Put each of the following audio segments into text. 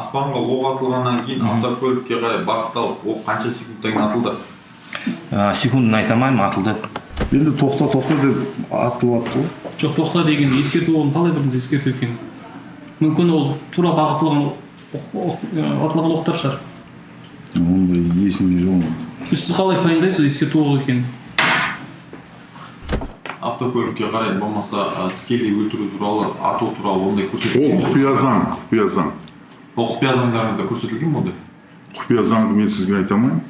Аспанға оқ атылғаннан кейін автокөлікке қарай бағытталып, оқ қанша секундтан кейін атылды? Секундын айта алмаймын, атылды. Енді тоқта, тоқта деп атылып атты ғой. Жоқ, тоқта деген ескерту оғын қалай білдіңіз ескерту екенін? Мүмкін, ол тура бағытталған атылған оқтар шығар. Ондай есімде жоқ. Сіз қалай пайымдайсыз ескерту оғы екенін? Автокөлікке қарай болмаса тікелей өлтіру туралы, ату туралы ондай Ол көрсетілген? құпия заң, құпия заң. Ол құпия заңдарыңызда көрсетілген бе ондай? Құпия заңды мен сізге айта алмаймын.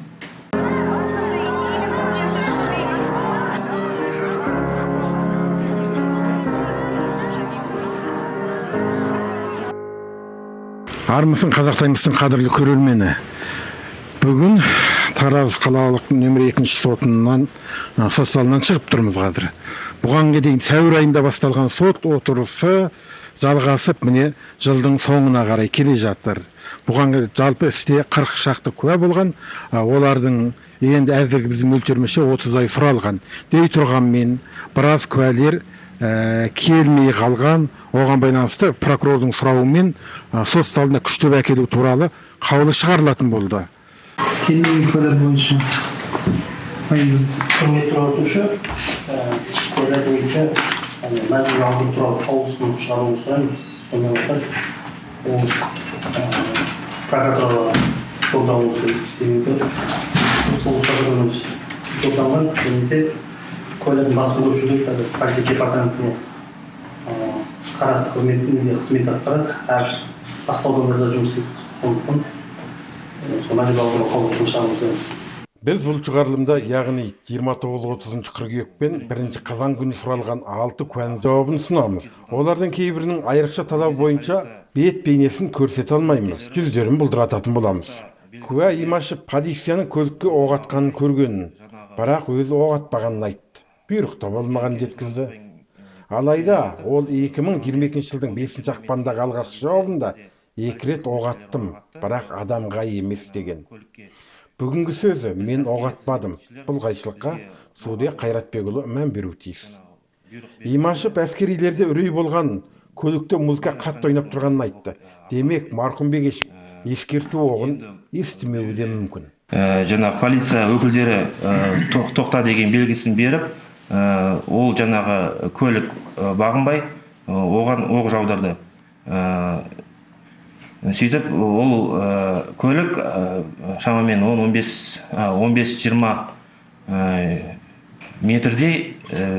Армысың, Қазақ қадірлі көрермені! Бүгін Тараз қалалық нөмір екінші сотынан, сот залынан шығып тұрмыз қазір. Бұған дейін сәуір айында басталған сот отырысы жалғасып, міне, жылдың соңына қарай келе жатыр. Бұған жалпы істе 40 шақты куә болған, олардың енді әзіргі біздің мөлшерімізше 30-ай сұралған. Дей тұрғанмен, біраз куәлер келмей қалған. Оған байланысты прокурордың сұрауымен сот залына күштеп әкелу туралы қаулы шығарылатын болды. Келмеген куәлер бойынша пайымдаңыз. Құрметті өтуші, куәлер бойынша, яғни мәжбүр алдыру туралы қаулысын шығаруын сұраймыз. Сонымен қатар ол прокуратураға жолдауын сұраймыз, себебі іс ол прокуратурадан жолданған және де куәлердің басым көпшілігі қазір полиция департаментіне қарасты қызметінде қызмет атқарады, әр басқа аудандарда жұмыс істейді. Сондықтан сол мәжбүр алдыру қаулысын шығаруын сұраймыз. Біз бұл шығарылымда, яғни 29-30 қыркүйек пен 1 қазан күні сұралған алты куәнің жауабын ұсынамыз. Олардың кейбірінің айрықша талабы бойынша бет бейнесін көрсете алмаймыз, жүздерін бұлдырататын боламыз. Куә Имашев полицияның көлікке оқ атқанын көргенін, бірақ өзі оқ атпағанын айтты, бұйрық та болмағанын жеткізді. Алайда ол 2022 жылдың 5 ақпандағы алғашқы жауабында «екі рет оқ аттым, бірақ адамға емес» деген. Бүгінгі сөзі «мен оқ атпадым». Бұл қайшылыққа судья Қайратбекұлы мән беруі тиіс. Имашев әскерилерде үрей болған, көлікте музыка қатты ойнап тұрғанын айтты. Демек, марқұм Бегешев ескерту оғын естімеуі де мүмкін. Жаңағы полиция өкілдері тоқта деген белгісін беріп, ол жаңағы көлік бағынбай, оған оқ жаудырды. Сөйтіп ол көлік шамамен 10-15, 15-20 метрдей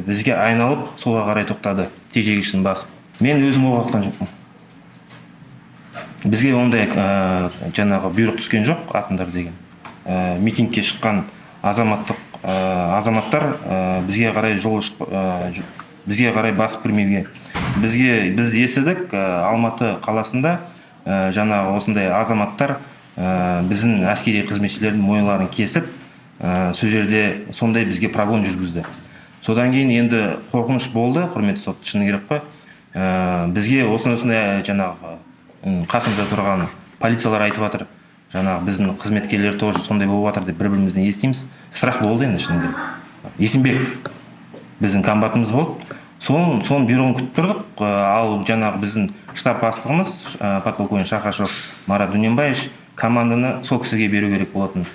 бізге айналып, солға қарай тоқтады, тежегішін басып. Мен өзім оқ атқан жоқпын. Бізге ондай жаңағы бұйрық түскен жоқ атыңдар деген. Митингке шыққан азаматтық азаматтар бізге қарай жол бізге қарай басып кірмеуге. Бізге, біз естідік, Алматы қаласында жаңағы осындай азаматтар біздің әскери қызметшілердің мойынларын кесіп, сол жерде сондай бізге прогон жүргізді. Содан кейін енді қорқыныш болды, құрметті сот, шыны керек қой. Бізге осындай осындай жаңағы қасымызда тұрған полициялар айтып жатыр, жаңағы біздің қызметкерлер тоже сондай болып жатыр деп бір бірімізден естиміз. Страх болды енді, шыны керек. Есімбеков біздің комбатымыз болды, соның бұйрығын күтіп тұрдық. Ал жаңағы біздің штаб бастығымыз, подполковник Шахашев Марат Дөненбаевич, команданы сол кісіге беру керек болатын.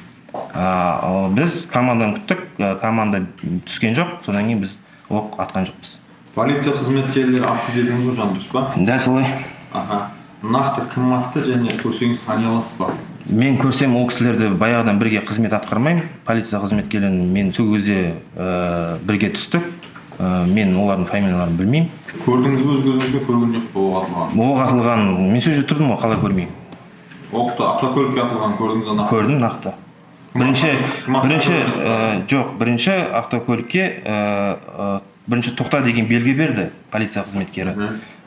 Ал біз команданы күттік, команда түскен жоқ. Содан кейін біз оқ атқан жоқпыз. Полиция қызметкерлері атты дедіңіз ғой жаңа, дұрыс па? Дәл солай. Аха, нақты кім атты және көрсеңіз, тани аласыз ба? Мен көрсем, ол кісілерді баяғыдан бірге қызмет атқармаймын. Полиция қызметкерлерін мен сол кезде бірге түстік. Мен олардың фамилияларын білмеймін. Көрдіңіз бе, өз көзіңізбен көрген жоқ па оқ атылғанын? Оқ атылған мен сол жерде тұрдым ғой, қалай көрмеймін? Оқты автокөлікке атылғанын көрдіңіз ба нақты? Көрдім нақты. Бірінші Кім атты? Бірінші жоқ, бірінші автокөлікке бірінші тоқта деген белгі берді полиция қызметкері.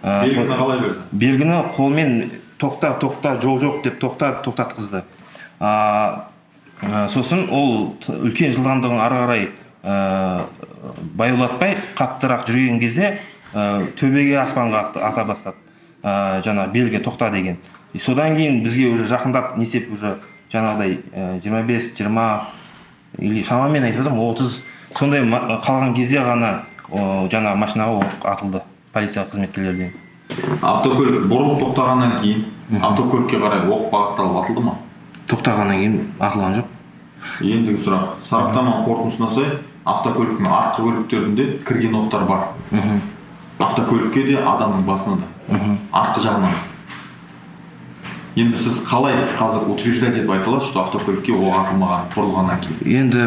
Белгіні қалай берді? Белгіні қолмен «тоқта, тоқта, жол жоқ» деп тоқтатқызды. Сосын ол үлкен жылдамдығын ары қарай баяулатпай, қаттырақ жүрген кезде төбеге, аспанға ата бастады, жаңағы белгі «тоқта» деген. И содан кейін бізге уже жақындап, не істеп, уже жаңағыдай 25, 20 или шамамен айтып отырмын, 30 сондай қалған кезде ғана, жаңағы машинаға оқ атылды полиция қызметкерлерінен. Автокөлік бұрылып тоқтағаннан кейін автокөлікке қарай оқ бағытталып атылды ма? Тоқтағаннан кейін атылған жоқ. Ендігі сұрақ: сараптама қорытындысына сай, автокөліктің артқы бөліктерінде кірген оқтар бар, автокөлікке де, адамның басына да, артқы жағынан. Енді сіз қалай қазір утверждать етіп айта аласыз, что автокөлікке оқ атылмаған бұрылғаннан кейін? Енді,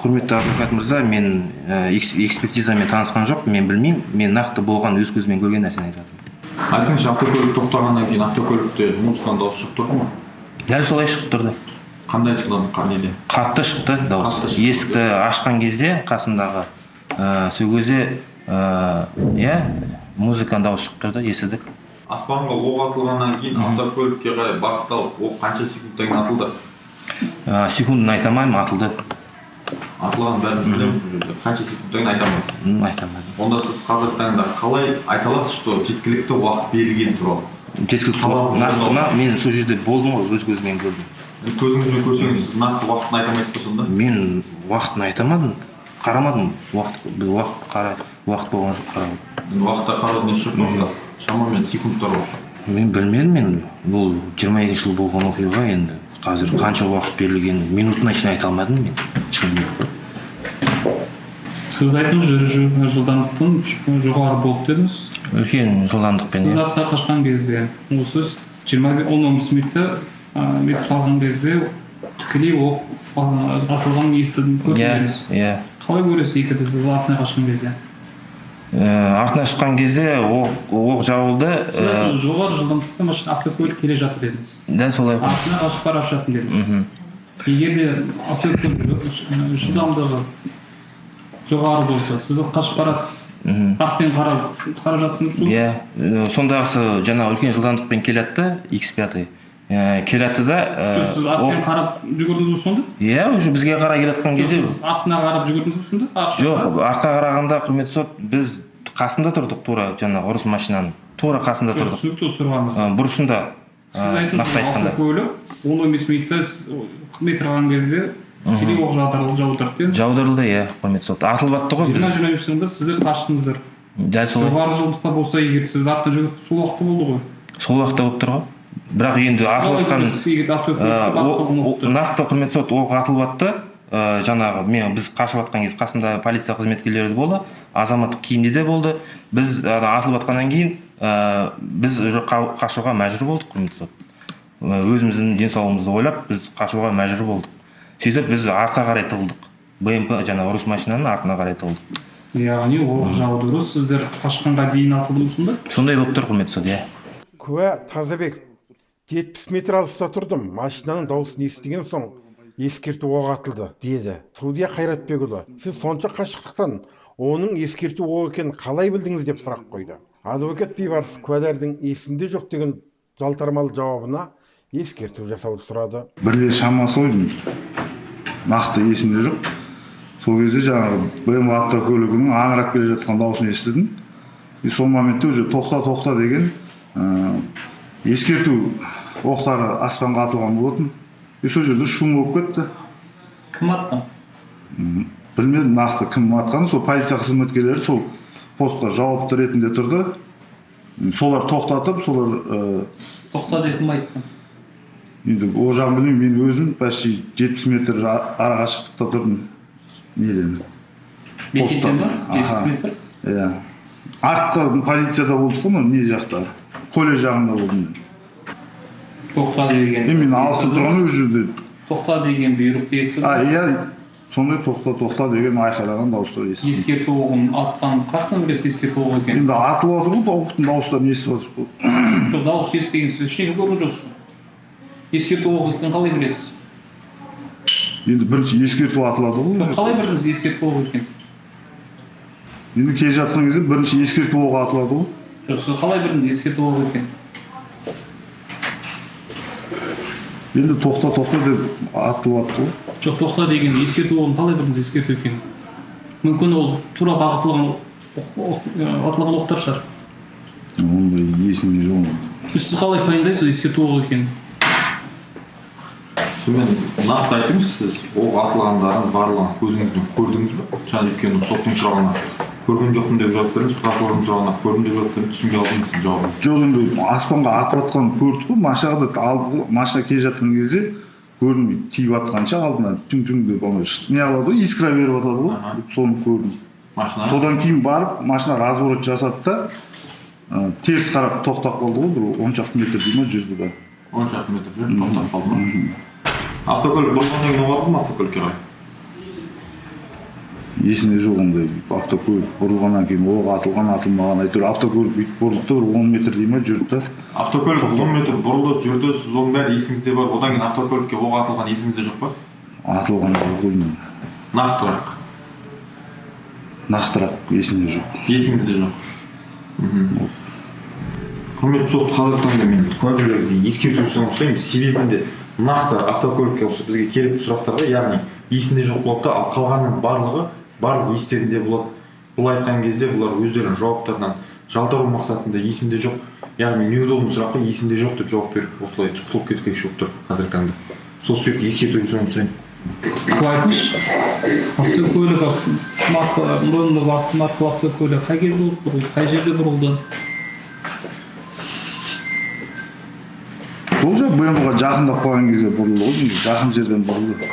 құрметті адвокат мырза, мен экспертизамен танысқан жоқ, мен білмеймін. Мен нақты болған, өз көзіммен көрген нәрсені айтып жатырмын. Айтыңызшы, автокөлік тоқтағаннан кейін автокөлікте музыканың дауысы шығып тұрды ма? Дәл солай шығып тұрды. Қандай жылдамдыққа, неден? Қатты шықты дауыс. Қатты шықты. Есікті ашқан кезде қасындағы, сол кезде, иә, музыканың дауысы шығып тұрды, естідік. Аспанға оқ атылғаннан кейін автокөлікке қарай бағытталып оқ қанша секундтан кейін атылды? Секундын айта алмаймын, атылды. Атылғанын бәрін білеміз бұл жерде, қанша секундтан кейін айта алмайсыз. Айта алмадым. Онда сіз қазіргі таңда қалай айта аласыз, что жеткілікті уақыт берілгені туралы? Жеткілікті Талап уақыт нақтына мен сол жерде болдым ғой, өз көзіммен көрдім. Көзіңізбен көрсеңіз, сіз нақты уақытын айта алмайсыз ба сонда? Мен уақытын айта алмадым, қарамадым. Уақыт, уақыт қара, уақыт болған жоқ қарау. Енді уақытта қараудың несі жоқ қой, шамамен секундтар ғой. Мен білмедім. Мен бұл 22-жыл болған оқиға, енді қазір қанша уақыт берілгенін минутына шейін айта алмадым мен шынымен. Сіз айттыңыз, жүру жылдамдықтың жоғары болды дедіңіз. Үлкен жылдамдықпен. Сіз Иә. артқа қашқан кезде, осы жиырма 10-15 минутта, метр қалған кезде тікелей оқ атылғанын естідім, көрдім дедіңіз. Иә. Қалай көресіз егер де сіз артына қашқан кезде? Артына шыққан кезде оқ жабылды. Сіз айттыңыз, жоғары жылдамдықта машина, автокөлік келе жатыр дедіңіз. Дәл солай. Артына қашып бара жатырмын дедіңіз. Егер де автокөлік жылдамдығы жоғары болса, сіз қашып баратсыз, артпен қарап жатсыз сол. Иә, сондағысы жаңағы үлкен жылдамдықпен келатты X5, келатты да. Жоқ, сіз артпен қарап жүгірдіңіз бе сонда? Иә, уже бізге қарай келатқан Жоқ, кезде. сіз артына қарап жүгірдіңіз бе сонда? Жоқ, артқа қарағанда, құрметті сот, біз қасында тұрдық, тура жаңағы ұрыс машинаның тура қасында Жоқ, тұрдық. түсінікті тұрғаныңыз. Бұрышында, Сіз айттыңыз, нақты айтқанда. Автокөлік 10-15 минутта сіз метр қалған кезде тікелей оқ жаудырды дедіңіз. Жаудырылды, иә, құрметті сот, атылып атты ғой. жиырма Біз жиырма бес секундта сіздер қаштыңыздар. Дәл солай. Жоғары жылдамдықта болса, егер сіз артына жүгіріп, сол уақытта болды ғой. Сол уақытта болып тұр ғой, бірақ енді атылып Қалай атқан көресіз, егер автокөлікке бағытталған оқты? Нақты, құрметті сот, оқ атылып атты. Жаңағы мен, біз қашып жатқан кезде қасымда полиция қызметкерлері де болды, азаматтық киімде де болды. Біз ана атылып атқаннан кейін, біз уже қашуға мәжбүр болдық, құрметті сот. Өзіміздің денсаулығымызды ойлап, біз қашуға мәжбүр болдық. Сөйтіп біз артқа қарай тығылдық, БМП, жаңағы ұрыс машинаның артына қарай тығылдық. Яғни оқ жаудыру сіздер қашқанға дейін атылды ма сонда? Сондай болып тұр, құрметті сот, иә. Куә Тазабек: 70 метр алыста тұрдым, машинаның дауысын естіген соң ескерту оқ атылды деді. Судья Қайратбекұлы: сіз сонша қашықтықтан оның ескерту оқ екенін қалай білдіңіз деп сұрақ қойды. Адвокат Бейбарыс куәлердің есінде жоқ деген жалтармалы жауабына ескерту жасауды сұрады. Бірде шамасы ғой деймін, нақты есімде жоқ. Сол кезде жаңағы БМВ автокөлігінің аңырап келе жатқан дауысын естідім. И сол моментте уже «тоқта, тоқта» деген ескерту оқтары аспанға атылған болатын. И сол жерде шум болып кетті. Кім атты? Білмедім нақты кім атқанын. Сол полиция қызметкерлері сол постқа жауапты ретінде тұрды, солар тоқтатып, солар Тоқта деп кім айтты? Енді ол жағын білмеймін. Мен өзім почти 70 метр ара қашықтықта тұрдым неден, Бекеттен ба? Посттан. 70 Аха. метр? Иә, артқы позицияда болдық қой, мына не жақта, колледж жағында болдым мен. Тоқта деген Е, мен алыста тұрғанмын ол жерде. Тоқта деген бұйрықты естідіңіз? А, иә, сондай «тоқта, тоқта» деген айқайлаған дауыстар естідім. Ескерту оғын атқан қаяқтан білесіз ескерту оғы екенін? Енді атылып жатыр ғой, оқтың дауыстарын естіп жатырмық қой. Жоқ, дауыс естіген, сіз ештеңе көрген жоқсыз. Ескерту оғы екенін қалай білесіз? Енді бірінші ескерту атылады ғой. Жоқ, қалай білдіңіз ескерту оғы екенін? Енді келе жатқан кезде бірінші ескерту оғы атылады ғой. Жоқ, сіз қалай білдіңіз ескерту оғы екенін? Енді «тоқта, тоқта» деп атылып жатты ғой. Жоқ, тоқта деген ескерту оғын қалай білдіңіз ескерту екенін? Мүмкін ол тура бағытталған атылған оқтар шығар. Ондай есімде жоқ. Сіз қалай пайымдайсыз ескерту оғы екенін? Сонымен, нақты айтыңызшы, сіз оқ атылғандарын барлығын көзіңізбен көрдіңіз бе? Жаңа, өйткені соттың сұрағына Көрген жоқпын деп жауап бердіңіз, прокурордың сұрағына көрдім деп жауап бердіңіз, түсінбей қалдым сіздің жауабыңызды. Жоқ, енді аспанға атып атқанын көрдік қой. Машинада алды, машина келе жатқан кезде көрдім, тиіп атқанша алдына чүң чүң деп анау не қылады ғой, искра беріп атады ғой, соны көрдім. Машина Содан кейін барып машина разворот жасады да, теріс қарап тоқтап қалды ғой, бір 10 шақты метр дей ма жүрді да. 10 шақты метр жүріп тоқтап қалды ма? Автокөлік бұрылғаннан кейін оқ атылды ма автокөлікке қарай? Есімде жоқ ондай, автокөлік бұрылғаннан кейін оқ атылған атылмаған, әйтеуір автокөлік бүйтіп бұрылды да, бір 10 метр дей ма жүрді да. Автокөлік 10 метр бұрылды, жүрді, сіз оның бәрі есіңізде бар. Одан кейін автокөлікке оқ атылған есіңізде жоқ па? Атылған жоқ қой. Нақтырақ. Нақтырақ есімде жоқ. Есіңізде жоқ. Құрметті сот, қазіргі таңда мен куәгерлерге ескерту жасауын сұраймын. Себебінде нақты автокөлікке осы бізге керекті сұрақтарға, яғни есінде жоқ болады да, ал қалғанның барлығы барлық естерінде болады. Бұл айтқан кезде бұлар өздерінің жауаптарынан жалтару мақсатында есімде жоқ, яғни неудобный сұраққа есімде жоқ деп жауап беріп, осылай құтылып кетпекші болып тұр қазіргі таңда. Сол себепті ескерту жасауын сұраймын. Былай айтыңызшы, автокөлік марка, BMW маркалы автокөлік қай кезде бұрылды, қай жерде бұрылды? Сол жақ БМВ-ға жақындап қалған кезде бұрылды ғой, жақын жерден бұрылды.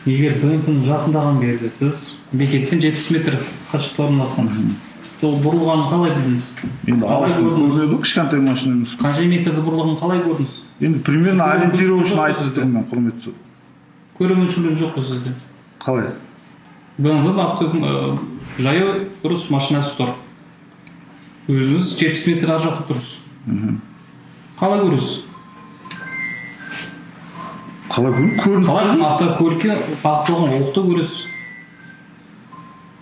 Егер БМВ-ның жақындаған кезде сіз бекеттен 70 метр қашықтықта орналасқансыз, сол бұрылғанын қалай білдіңіз? Енді Қалай алыстан көрдіңіз? көрінеді ғой, кішкентай машина емес. Қанша метрді бұрылғанын қалай көрдіңіз? Енді примерно Сізде ориентировочно мүмкіншілік айтып жоқ тұрмын мен, құрметті сот. Көру мүмкіншілігі жоқ қой сізде. Қалай? БМВ авто, жаяу ұрыс машинасы тұр, өзіңіз 70 метр ар жақта тұрсыз, қалай көресіз? Қалай көрініп? Көрініп. Қалай автокөлікке бағытталған оқты көресіз?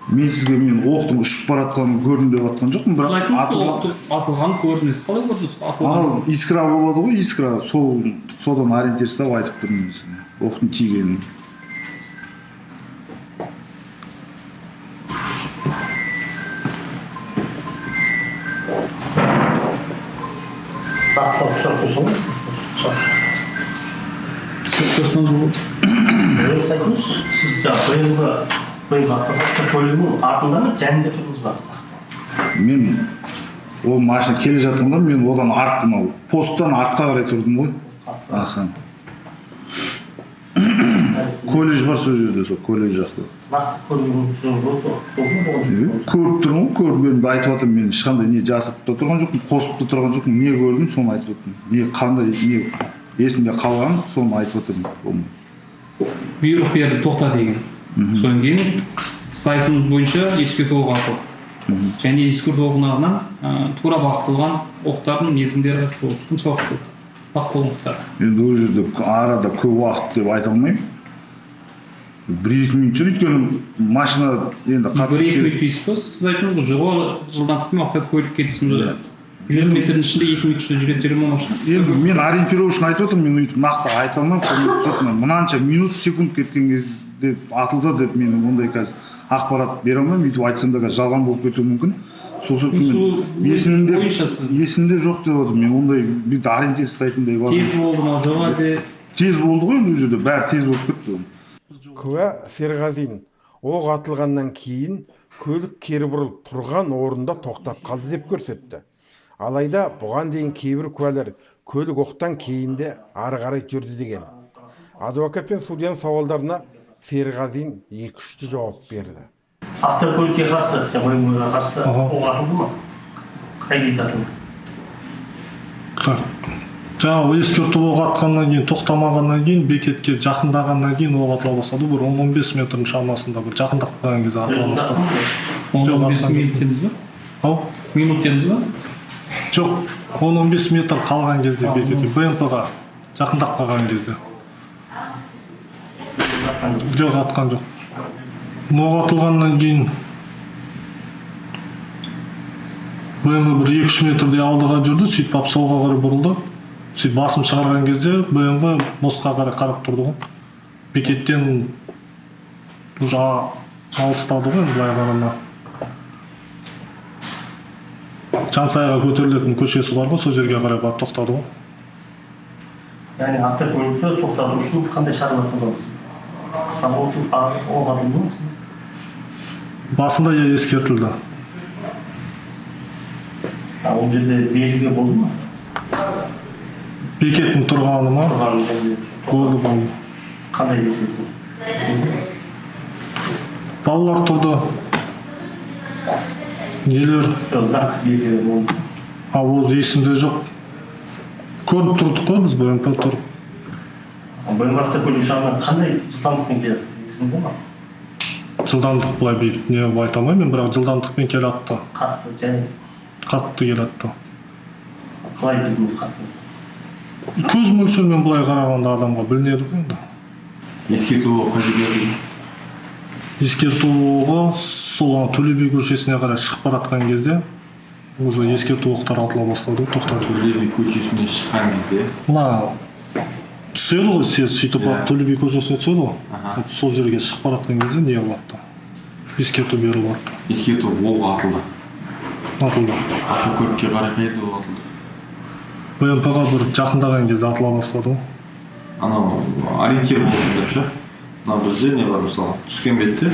Мен сізге мен оқтың ұшып бара жатқанын көрдім деп жатқан жоқпын, Сіз бірақ айттыңыз ғой, атылған оқты атылғанын көрдіңіз, қалай көрдіңіз атылғанын? Анау искра болады ғой, искра, сол содан ориентир ұстап айтып тұрмын мен сізге оқтың тигенін. Нақтылап сұрақ қойса ғой. Сұрақ. Сұрақ қойсаңыз болады. Өзіңіз айтыңызшы, сіз жаңағы БМВ автокөлігінің артында ма, жанында тұрдыңыз ба? Мен ол машина келе жатқанда мен одан арт, мынау посттан артқа қарай тұрдым ғой. Аха, колледж бар сол жерде, сол колледж жақта. Нақты көру мүмкіншілігі болды ма, болған жоқ па? Көріп тұрмын ғой, көріп, мен айтып жатырмын, мен ешқандай не жасырып та тұрған жоқпын, қосып та тұрған жоқпын, не көрдім, соны айтып отырмын, не қандай не есімде қалған, соны айтып отырмын. Болмайды. Бұйрық берді тоқта деген, содан кейін сіз айтуыңыз бойынша ескерту оғы атылды және ескерту оғынан тура бағытталған оқтардың мерзімдері болды, қанша уақыт болды бағытталған оқтар? Енді ол жерде арада көп уақыт деп айта алмаймын, 1-2 минут шығар, өйткені машина енді қатты 1-2 минут дейсіз ба? Сіз айттыңыз ғой, жоғары жылдамдықпен автокөлік кетсін, 100 метрдің ішінде 2 минут ішінде жүреді жүре ма машина? Енді мен ориентировочно айтып отырмын, мен өйтіп нақты айта алмаймын, құрметті сот, мынанша минут секунд кеткен кезде атылды деп мен ондай қазір ақпарат бере алмаймын, өйтіп айтсам да қазір жалған болып кетуі мүмкін. Сол себепті Сол мен есімде бойынша сіз- есімде жоқ деп отырмын, мен ондай бүйтіп ориентир ұстайтындай бар. Тез болды ма, жоқ әлде? Тез болды ғой, енді ол жерде бәрі тез болып кетті. Куә Серғазин оқ атылғаннан кейін көлік кері бұрылып, тұрған орнында тоқтап қалды деп көрсетті. Алайда бұған дейін кейбір куәлер көлік оқтан кейін де ары қарай жүрді деген. Адвокат пен судьяның сауалдарына Серғазин екі ұшты жауап берді. Автокөлікке қарсы, жаңағы БМВ-ға қарсы оқ атылды ма? Қай кезде атылды? Так, жаңағы ескерту оқ атқаннан кейін, тоқтамағаннан кейін, бекетке жақындағаннан кейін оқ атыла бастады. Бір 10-15 метрдің шамасында бір жақындап қалған кезде атыла бастады. Он Жоқ, он бес атқан минут дедіңіз ба? Ау? Минут дедіңіз ба? Жоқ, 10-15 метр қалған кезде, бекетке, БМП-ға жақындап қалған кезде. Жоқ, атқан жоқ. Оқ атылғаннан кейін БМВ бір 2-3 метрдей алдыға жүрді, сөйтіп алып солға қарай бұрылды. Сөйтіп басым шығарған кезде БМВ мостқа қарай қарап тұрды ғой. Бекеттен уже алыстады ғой енді былай қарағанда. Жансаяға көтерілетін көшесі бар ғой, сол жерге қарай барып тоқтады ғой. Яғни автокөлікті тоқтату үшін қандай шаралар қолдандыңыз? Қысқа оқ атылды ма? Басында иә, ескертілді. Ол жерде белгі болды ма? Бекеттің тұрғаны ма? Тұрған жерде. Болды, болды. Қандай бекет? Балалар тұрды. Нелер? Жоқ, знак белгі болды. А, ол есімде жоқ. Көріп тұрдық қой біз, БМП тұр. БМВ автокөлік жағынан қандай жылдамдықпен келеді? Есіңізде ма? Жылдамдық былай бүйтіп не қылып айта алмаймын, бірақ жылдамдықпен келатты. Қатты және Қатты келатты. Қалай білдіңіз қатты? Көз мөлшерімен былай қарағанда адамға білінеді ғой енді. Ескерту оғы қай жерге атылды? Ескерту оғы сол ана Төле би көшесіне қарай шығып бара жатқан кезде уже ескерту оқтары атыла бастады ғой, тоқтады. Төле би көшесіне шыққан кезде. Мына түседі ғой сез, сөйтіп барып Төле би көшесіне түседі ғой. Сол жерге шығып бара жатқан кезде не қылады, ескерту беріліп жатты. Ескерту оғы атылды. Атылды. Автокөлікке қарай қай жерде оқ атылды? БМП-ға бір жақындаған кезде атыла бастады ғой. Анау ориентир болсын деп ше. Мына бізде не бар, мысалы, түскен бетте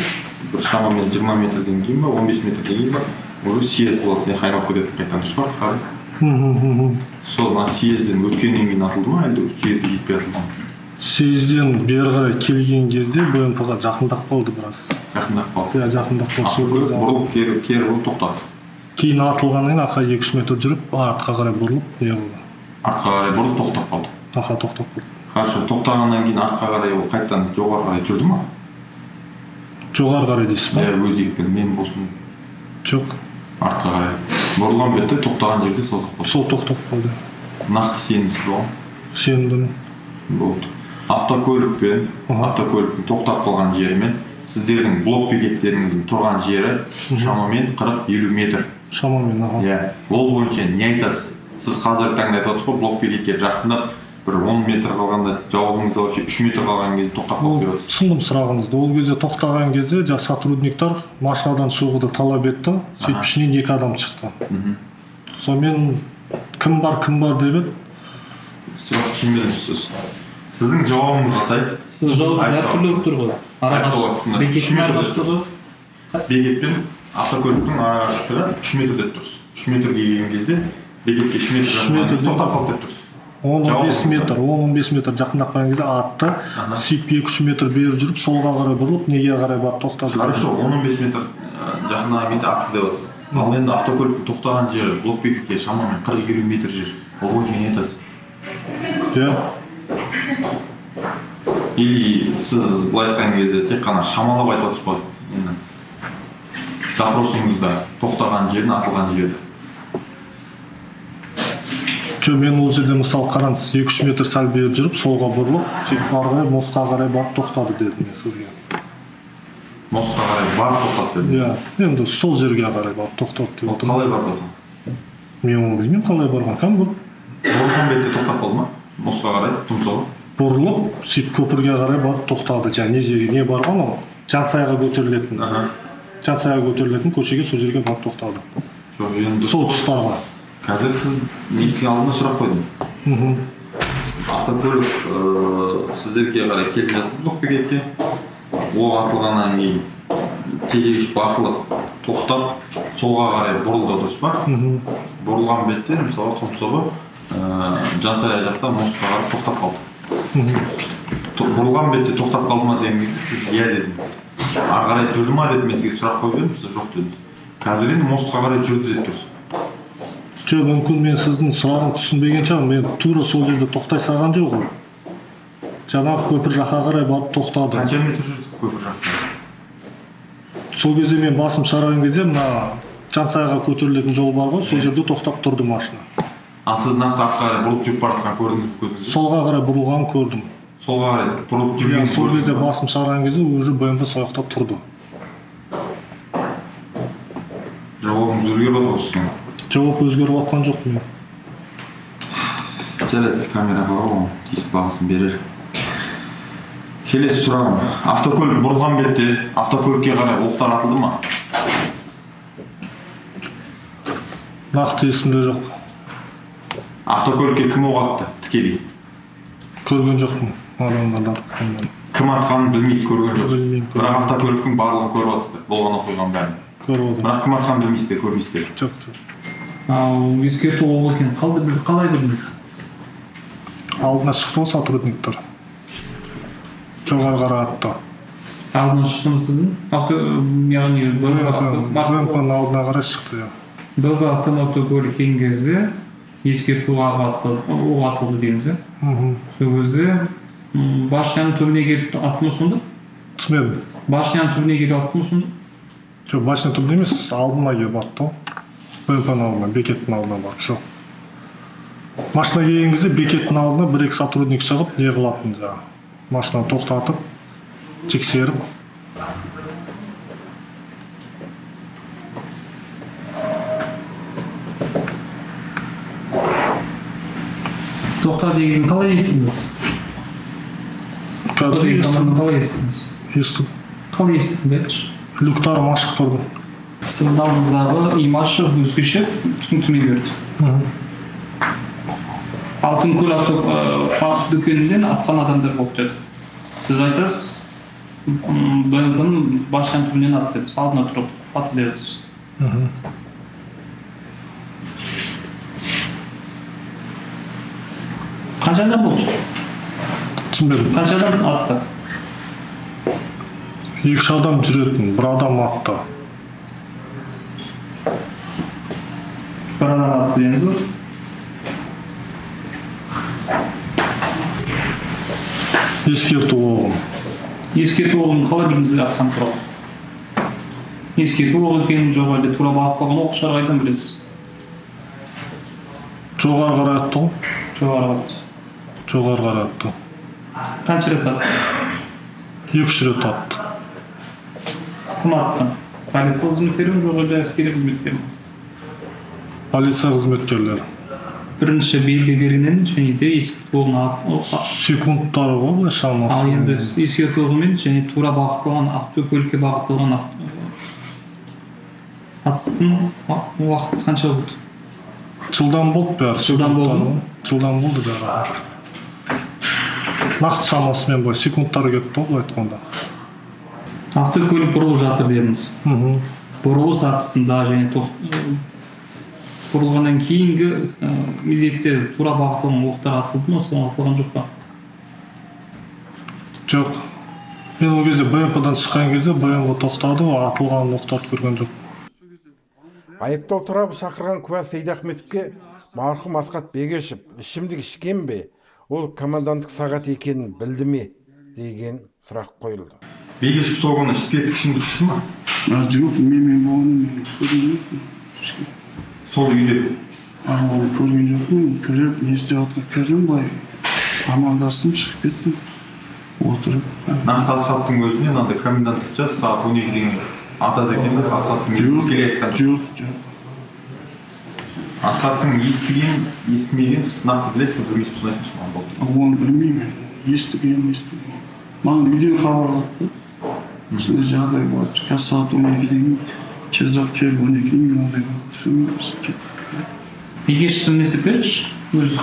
бір шамамен 20 метрден кейін ба, 15 метрден кейін ба, уже съезд болады, мына айналып кетеді қайтадан, дұрыс па, қарай? Сол мына съезден өткеннен кейін атылды ма, әлде съездге жетпей атылды ма? Съезден бері қарай келген кезде БМП-ға жақындап қалды біраз. Жақындап қалды. Иә, жақындап қалды сол Автокөлік кезде. бұрылып, кері бұрылып тоқтады. Кейін атылғаннан кейін арқа 2-3 метр жүріп, артқа қарай бұрылып не қылды. Артқа қарай бұрылып тоқтап қалды. Аха, тоқтап қалды. Хорошо, тоқтағаннан кейін артқа қарай ол қайтадан жоғары қарай жүрді ма? Жоғары қарай дейсіз ба? Иә, өз екпінімен болсын. Жоқ. Артқа қарай бұрылған бетте, тоқтаған жерде тоқтап қалды. Сол тоқтап қалды. Нақты сенімсіз оған? Сенімдімін. Болды. Автокөлікпен, автокөліктің тоқтап қалған жерімен сіздердің блок бекеттеріңіздің тұрған жері шамамен 40-50 метр. Шамамен, аха. Иә, ол бойынша не айтасыз? Сіз қазіргі таңда айтып отырсыз ғой, блок бекетке жақындап бір 10 метр қалғанда, жауабыңызда вообще 3 метр қалған кезде тоқтап қалды деп отырсыз. Түсіндім сұрағыңызды. Ол кезде тоқтаған кезде жаңа сотрудниктар машинадан шығуды талап етті. Сөйтіп ішінен екі адам шықты. Сонымен кім бар, кім бар деп еді. Сұрақ түсінбедім сіз. Сіздің жауабыңызға сай. Сіздің жауабыңыз әртүрлі болып тұр ғой. Арақашықтық. Бекеттің арақашықтығы. Бекет пен автокөліктің арақашықтығы 3 метр деп тұрсыз. 3 метрге келген кезде бекетке 3 метр жақындаған кезде тоқтап қалды деп тұрсыз. 10-15 метр, 10-15 метр жақындап қалған кезде атты, сөйтіп 2-3 метр бері жүріп, солға қарай бұрылып, неге қарай барып тоқтады. Хорошо, 10-15 метр жақындаған кезде атты деп отырсыз. Ал енді автокөліктің тоқтаған жері блок бекетке шамамен 40-50 метр жер. Ол бойынша не айтасыз? Иә. Или сіз былай айтқан кезде тек қана шамалап айтып отырсыз ғой енді. Допросыңызда тоқтаған жерін, атылған жерді. Жоқ, мен ол жерде мысалы қараңыз, 2-3 метр сәл бері жүріп, солға бұрылып, сөйтіп ары қарай мостқа қарай барып тоқтады дедім мен сізге. Мостқа қарай барып тоқтады дедім. Иә, енді сол жерге қарай барып тоқтады деп отырмын. Қалай барып тоқтады? Мен оны білмеймін қалай барған. Кәдімгі бір Бұрылған бетте тоқтап қалды ма? Мостқа қарай, тұмсығы? Бұрылып, сөйтіп көпірге қарай барып тоқтады. Жаңа не жерге не барған ол? Жансаяға көтерілетін. Жансаяға көтерілетін көшеге, сол жерге барып тоқтады. Жоқ, енді Сол тұстарға. Қазір сіз несіне алдына сұрақ қойдым. Автокөлік сіздерге қарай келіп жатты блок бекетке. Оқ атылғаннан кейін тежегіш басылып, тоқтап, солға қарай бұрылды, дұрыс па? Бұрылған бетте, мысалы, тұмсығы Жансая жақта мостқа қарай тоқтап қалды. Бұрылған бетте тоқтап қалды ма деген кезде сіз иә дедіңіз. Ары қарай жүрді ма деп мен сізге сұрақ қойып едім, сіз жоқ дедіңіз. Қазір енді мостқа қарай жүрді деп тұрсыз. Жоқ, мүмкін мен сіздің сұрағын түсінбеген шығармын. Мен тура сол жерде тоқтай салған жоқ ол. Жаңағы көпір жаққа қарай барып тоқтады. Қанша метр жүрді көпір жаққа? Сол кезде мен басым шығарған кезде мына Жансаяға көтерілетін жол бар ғой, сол жерде тоқтап тұрды машина. Ал сіз нақты артқа қарай бұрылып жүріп бара жатқанын көрдіңіз бе көзіңізбен? Солға қарай бұрылғанын көрдім. Солға қарай бұрылып жүргенін Иә, сол көрдіңіз кезде бе? басым шығарған кезде уже БМВ сол жақта тұрды. Жауабыңыз өзгеріп жатыр ғой сіздің. Жауап өзгеріп жатқан жоқ мен. Жарайды, камера бар ғой, тиісті бағасын берер. Келесі сұрағым. Автокөлік бұрылған бетте автокөлікке қарай оқтар атылды ма? Нақты есімде жоқ. Автокөлікке кім оқ атты тікелей? Көрген жоқпын адамдарды атқанын. Кім атқанын білмейсіз, көрген жоқсыз. Білмеймін, Бірақ автокөліктің барлығын көріп жатсыздар, болған оқиғаның бәрін. Көріп отырмын. Бірақ кім атқанын білмейсіздер, көрмейсіздер. Жоқ, жоқ. Ал ескерту оқ екенін қалай білдіңіз? Алдына шықты ғой сотрудниктер. Жоғары қарай атты. Алдына шықты ма сіздің? Авто, яғни БМП-ның алдына қарай шықты, иә. БМП автокөлік келген кезде ескерту оқ атылды дедіңіз, иә? Сол кезде башняның түбіне келіп атты ма сонда? Түсінбедім. Башняның түбіне келіп атты ма сонда? Жоқ, башня түбіне емес, алдына келіп атты ғой. БМП-ның алдына, бекеттің алдына барып, жоқ. Машина келген кезде бекеттің алдына бір-екі сотрудник шығып, не қылатын жаңағы. Машинаны тоқтатып, тексеріп. Тоқта деген қалай естідіңіз? Тоқта деген команданы қалай естідіңіз? Естідім. Қалай естідіңіз, айтшы? Люктарым ашық тұрды. Сіздің алдыңыздағы Имашев өзгеше түсініктеме берді. Алтынкөл авто дүкенінен атқан адамдар болды деді. Сіз айтасыз, БМП-ның башняның түбінен атты дедіңіз, алдына тұрып атты дедіңіз. Қанша адам болды? Түсінбедім. Қанша адам атты? 2-3 адам жүретін, бір адам атты. Бір адам атты дедіңіз бе? Ескерту оғын. Ескерту оғын қалай білдіңіз атқан туралы? Ескерту оғы екенін жоқ әлде тура бағытталған оқ шығар қайдан білесіз? Жоғары қарай атты ғой. Жоғары атты. Жоғары қарай атты. Қанша рет атты? 2-3 рет атты. Кім атты? Полиция қызметкері ме, жоқ әлде әскери қызметкер ме? Полиция қызметкерлері. Бірінші белгі бергеннен және де ескерту оғын Секундтары ғой былай шамасы. Ал енді ескерту оғымен және тура бағытталған автокөлікке бағытталған атыстың уақыты қанша болды? Жылдам болды бәрі. Жылдам болды ма? Жылдам болды бәрі. Нақты шамасымен былай секундтар кетті ғой былай айтқанда. Автокөлік бұрылып жатыр дедіңіз. Бұрылыс атысында және бұрылғаннан кейінгі мезетте тура бағытталған оқтар атылды ма, соған атылған жоқ па? Жоқ. Мен ол кезде БМП-дан шыққан кезде БМВ тоқтады, атылған оқтарды көрген жоқ. Айыптау тарабы шақырған куә Сейдахметовке марқұм Асхат Бегешев ішімдік ішкен бе, ол коменданттық сағат екенін білді ме деген сұрақ қойылды. Бегешев сол күні спирттік ішімдік ішті ма? Жоқ, мен болғанын мен көрген жоқпын. Сол үйде? Оны көрген жоқпын. Кіріп, не істеп жатқанын кірдім былай. Амандастым, шығып кеттім. Отырып. Нақты Асхаттың өзіне мынандай коменданттық час сағат он екіден атады екен деп Асхаттың өзі Жоқ, тікелей айтқан жоқ. жоқ, жоқ. Асхаттың естіген, естімеген сіз нақты білесіз бе, білмейсіз бе, соны айтыңызшы маған, болды. Оны білмеймін. Естіген, естімеген. Маған үйден хабарлатты. Осындай жағдай болады. Қазір сағат он екіден кейін тезірек кел, он екіден кейін мынандай болады. Сонымен біз кеттік. Бекешевтің несі берші? Өзі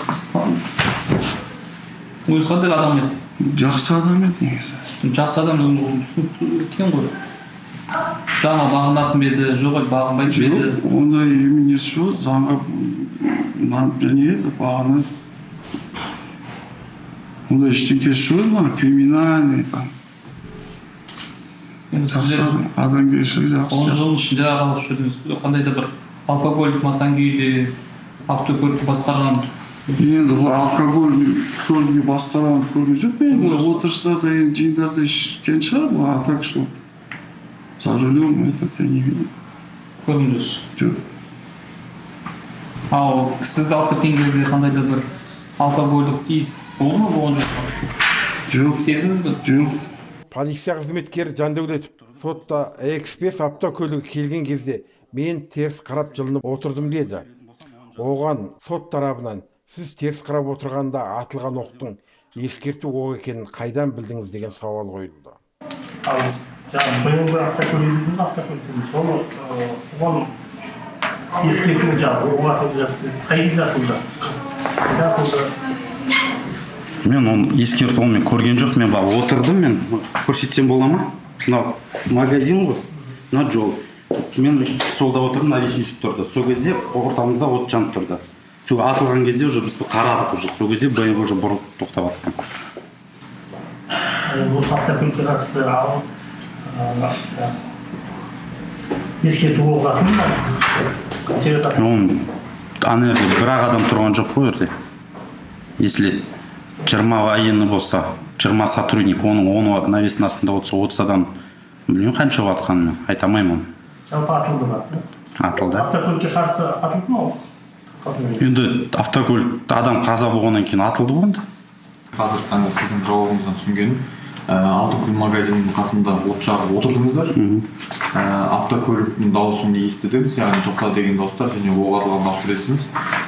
өзі қандай адам еді? Жақсы адам еді негізі. Жақсы адам түсінікті екен ғой. Заңға бағынатын ба еді, жоқ әлде бағынбайтын ба еді? Жоқ, ондай несі жоқ, заңға не еді, бағынады. Ондай ештеңкесі жоқ еді маған, криминальный там. Енді Жақсы сіздер адам, адамгершілігі жақсы. 10 жылдың ішінде араласып жүрдіңіз. Қандай да бір алкогольдік масаң күйде автокөлікті басқарған? Енді бұл алкоголь көлікті басқарған көрген жоқ мен. Бұл отырыстарда енді жиындарда ішкен шығар бұл, а так что за рулем этот я не видел. Көрген жоқсыз? Жоқ. Ал сізді алып кеткен кезде қандай да бір алкогольдік иіс болды ма, болған жоқ па? Жоқ. Сездіңіз бе? Жоқ. Полиция қызметкері Жандәулетов сотта X5 автокөлігі келген кезде мен теріс қарап жылынып отырдым деді. Оған сот тарабынан сіз теріс қарап отырғанда атылған оқтың ескерту оқ екенін қайдан білдіңіз деген сауал қойылды. Ал жаңағы БМВ автокөлігі дедіңіз, автокөлік соны, оған ескерту жаңағы оқ атылды жатты. Қай кезде атылды? Қайда атылды? Мен оны ескерту мен көрген жоқ, мен барып отырдым, мен көрсетсем бола ма? Мынау магазин ғой, мына жол. Мен солда отырдым, навес өйстіп тұрды. Сол кезде ортамызда от жанып тұрды. Сол атылған кезде уже біз қарадық уже. Сол кезде БМВ уже бұрылып тоқтап атқан. Енді осы автокөлікке қатысты ал ескерту оғы атылды ма? Қанша рет атылды? Оның ана жерде бір ақ адам тұрған жоқ қой ол жерде. Если 20 военный болса, 20 сотрудник, оның 10-ы навестің астында отырса, 30 адам, білмеймін қанша атқанын, мен айта алмаймын оны. Жалпы атылды ма? Атылды. Автокөлікке қарсы атылды ма ол? Енді автокөлік адам қаза болғаннан кейін атылды ғой енді. Қазіргі таңда сіздің жауабыңыздан түсінгенім, Алтынкүл магазинінің қасында от жағып отырдыңыздар. Автокөліктің дауысын естідіңіз, яғни тоқта деген дауыстар және оқ атылған дауыстар естідіңіз.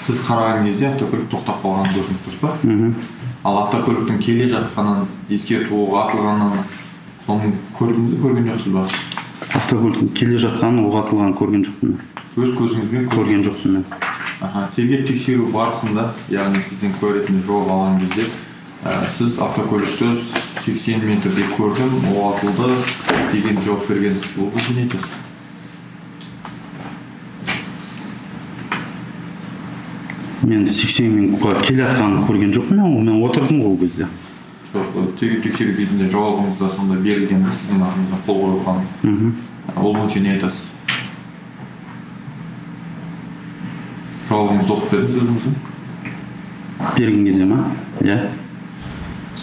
Сіз қараған кезде автокөлік тоқтап қалғанын көрдіңіз, дұрыс па? Ал автокөліктің келе жатқанын, ескерту оғы атылғанын, соны көрдіңіз бе, көрген жоқсыз ба? Автокөліктің келе жатқанын, оқ атылғанын көрген жоқпын мен. Өз көзіңізбен көрген жоқпын мен. Аха, тергеп тексеру барысында, яғни сізден куә ретінде жауап алған кезде, сіз автокөлікті 80 метрде көрдім, оқ атылды деген жауап бергенсіз. Ол бойынша не айтасыз? Мен 80 мен келе жатқанын көрген жоқпын, мен отырдым ғой ол кезде. Жоқ, тергеп тексеру кезінде жауабыңызда сонда берілген, сіздің атыңызға қол қойылған. Ол бойынша не айтасыз? Жауабыңызды оқып бердіңіз өзіңіздің? Берген кезде ма? Иә.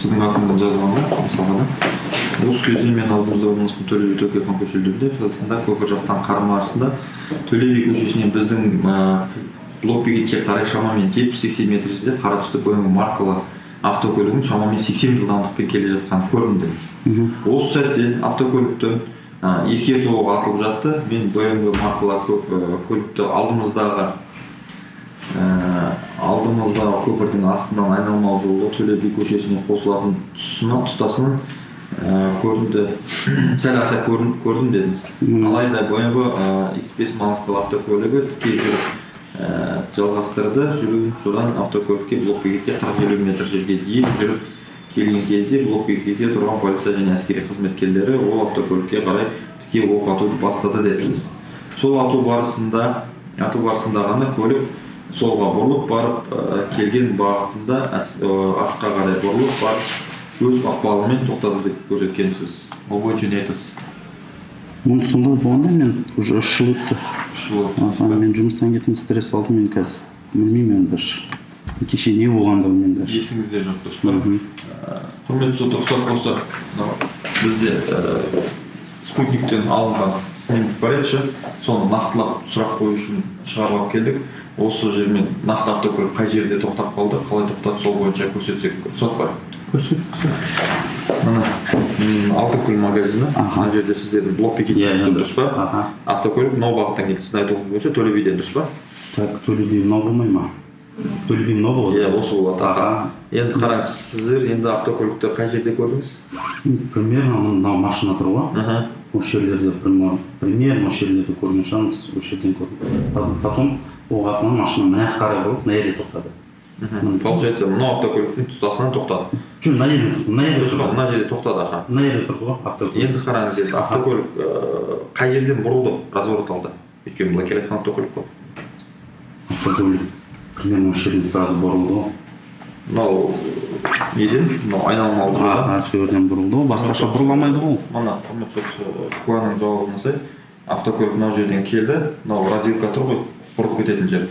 Сіздің атыңыздан жазылған ғой, мысалға да. Осы кезде мен алдымызда орналасқан Төле би Төкехан көшелерінде, қасында көпір жақтан қарама-қарсысында Төле би көшесінен біздің блок бекетке қарай шамамен 70-80 метр жерде қара түсті BMW маркалы автокөлігін шамамен 80 жылдамдықпен келе жатқанын көрдім дедіңіз. Осы сәтте автокөліктің ескерту оғы атылып жатты. Мен BMW маркалы көлікті алдымыздағы көпірдің астынан айналмалы жолда Төле би көшесіне қосылатын тұсына тұтасынан көрінді, сәл аса көрдім дедіңіз. Алайда BMW X5 маркалы автокөлігі тіке жүріп жалғастырды жүруін, содан автокөлікке блок бекетке 40-50 метр жерге дейін жүріп келген кезде блок бекетте тұрған полиция және әскери қызметкерлері ол автокөлікке қарай тіке оқ атуды бастады депсіз. Сол ату барысында ғана көлік солға бұрылып барып, келген бағытында артқа қарай бұрылып барып өз ықпалымен тоқтады деп көрсеткенсіз. Ол бойынша не айтасыз? Оны сонда болғанда мен уже 3 жыл өтті. 3 жыл өтті. Аха, мен жұмыстан кеттім, стресс алдым, мен қазір білмеймін енді даже. Кеше не болғанын да білмеймін даже. Есіңізде жоқ, дұрыс па? Құрметті сот, рұқсат болса, мынау бізде спутниктен алынған снимок бар еді, соны нақтылап сұрақ қою үшін шығарып алып келдік. Осы жермен нақты автокөлік қай жерде тоқтап қалды, қалай тоқтады, сол бойынша көрсетсек рұқсат бар? Көрсет. Мына Алтынкүл магазині, мына жерде сіздердің блок бекеттеріңіз тұр, дұрыс па? Автокөлік мынау бағыттан келді, сіздің айтуыңыз бойынша Төле биден, дұрыс па? Так, Төле би мынау болмай ма? Төле би мынау болады. Иә, осы болады. Аха. Енді қараңыз, сіздер енді автокөлікті қай жерде көрдіңіз? Примерно мынау машина тұр ғой. Осы жерлерде примерно осы жерлерде көрген шығармыз, осы жерден көрдім. Потом оқ атылған машина мына жаққа қарай бұрылып, мына жерде тоқтады. Получается, мынау автокөліктің тұтасынан тоқтады. Жоқ, мына жерде тоқтады, мына жерде Дұрыс па? тұрды. Мына жерде тоқтады, аха. Мына жерде тұрды ғой автокөлік. Енді қараңыз, енді автокөлік қай жерден бұрылды, разворот алды? Өйткені былай келе жатқан автокөлік қой. Автокөлік примерно осы жерден сразу бұрылды ғой. Мынау неден? Мынау айналмалы жолдан. Аха, сол жерден бұрылды ғой, басқаша бұрыла алмайды ғой. Мына құрметті сот, куәнің жауабына сай, автокөлік мынау жерден келді, мынау развилка тұр ғой, бұрылып кететін жер.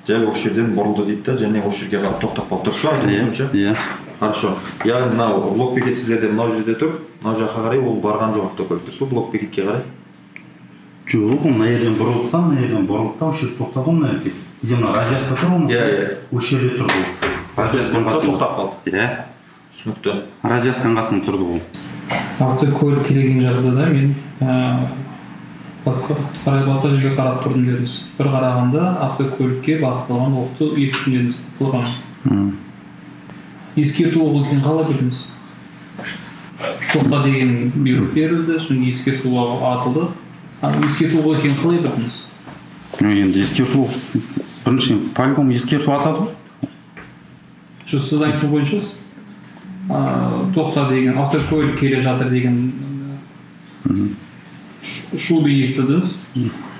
Дәл осы жерден бұрылды дейді да, және осы жерге қарап тоқтап қалды. Дұрыс па? Иә, иә. Хорошо. Яғни мынау блок бекет сіздерде мынау жерде тұр, мынау жаққа қарай ол барған жоқ автокөлік, дұрыс па? Блок бекетке қарай? Жоқ, ол мына жерден бұрылды да, мына жерден бұрылды да, осы жерде тоқтады ғой мына жерге. Где мына развязка тұр ғой? Иә, иә. Осы жерде тұрды ол. Развязканың қасында. Тоқтап қалды. Иә. Түсінікті. Развязканың қасында тұрды ол. Автокөлік келген жағдайда мен басқа жерге қарап тұрдым дедіңіз. Бір қарағанда автокөлікке бағытталған оқты естідім дедіңіз. Қылған. Ескерту оғы екенін қалай білдіңіз? Тоқта деген бұйрық берілді, содан кейін ескерту оғы атылды. Ескерту оғы екенін қалай білдіңіз? Енді ескерту оқ, бірінші по-любому ескерту атады ғой. Жоқ, сіз айту бойынша тоқта деген, автокөлік келе жатыр деген шуды естідіңіз.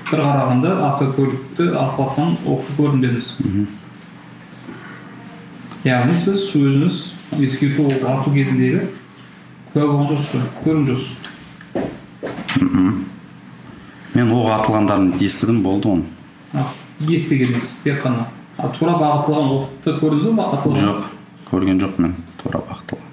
Бір қарағанда автокөлікті атып жатқан оқты көрдім дедіңіз. Яғни сіз өзіңіз ескерту оқ ату кезіндегі куә болған жоқсыз ғой, көрген жоқсыз. Мен оқ атылғандарын естідім, болды оны. Естігеніңіз тек қана. А тура бағытталған оқты көрдіңіз бе атылған? Жоқ, көрген жоқ мен тура бағытталған.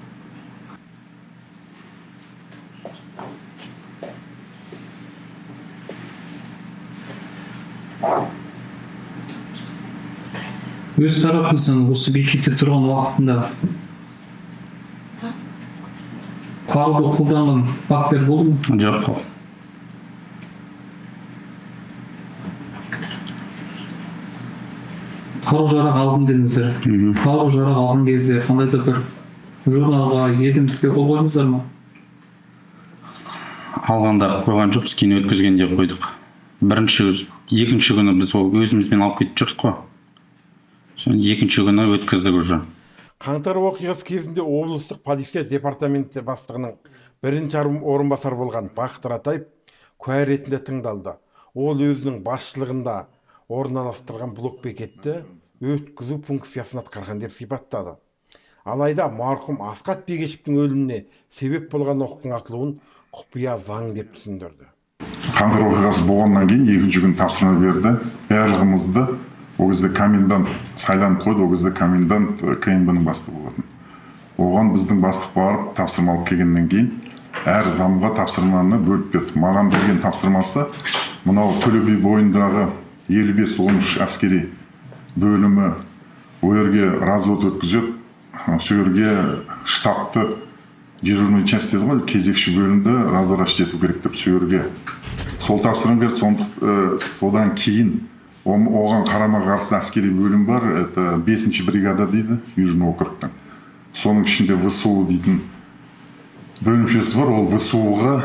Өз тарапыңыздан осы бекетте тұрған уақытында қаруды қолданған фактілер болды ма? Жоқ. Қару жарақ алдым дедіңіздер. Қару жарақ алған кезде қандай да бір журналға, ведомствоға қол қойдыңыздар ма? Алғанда қойған жоқпыз, кейін өткізгенде қойдық. Бірінші, екінші күні біз ол өзімізбен алып кетіп жүрдік қой. Соны екінші күні өткіздік уже. Қаңтар оқиғасы кезінде облыстық полиция департаменті бастығының бірінші орынбасары болған Бақыт Ратаев куә ретінде тыңдалды. Ол өзінің басшылығында орналастырған блок бекетті өткізу функциясын атқарған деп сипаттады. Алайда марқұм Асқат Бегешевтің өліміне себеп болған оқтың атылуын құпия заң деп түсіндірді. Қаңтар оқиғасы болғаннан кейін екінші күн тапсырма берді. Барлығымызды ол кезде комендант сайланып қойды, ол кезде комендант КНБ-ның бастығы болатын. Оған біздің бастық барып тапсырма алып келгеннен кейін әр замға тапсырманы бөліп берді. Маған берген тапсырмасы мынау Төле би бойындағы 55-13 әскери бөлімі ол жерге развод өткізеді, сол жерге штабты дежурный часть деді ғой, кезекші бөлімді разворачивать ету керек деп сол жерге сол тапсырма берді. Содан кейін оған қарама қарсы әскери бөлім бар, это 5-ші бригада дейді, Южный округтың. Соның ішінде ВСУ дейтін бөлімшесі бар, ол ВСУ-ға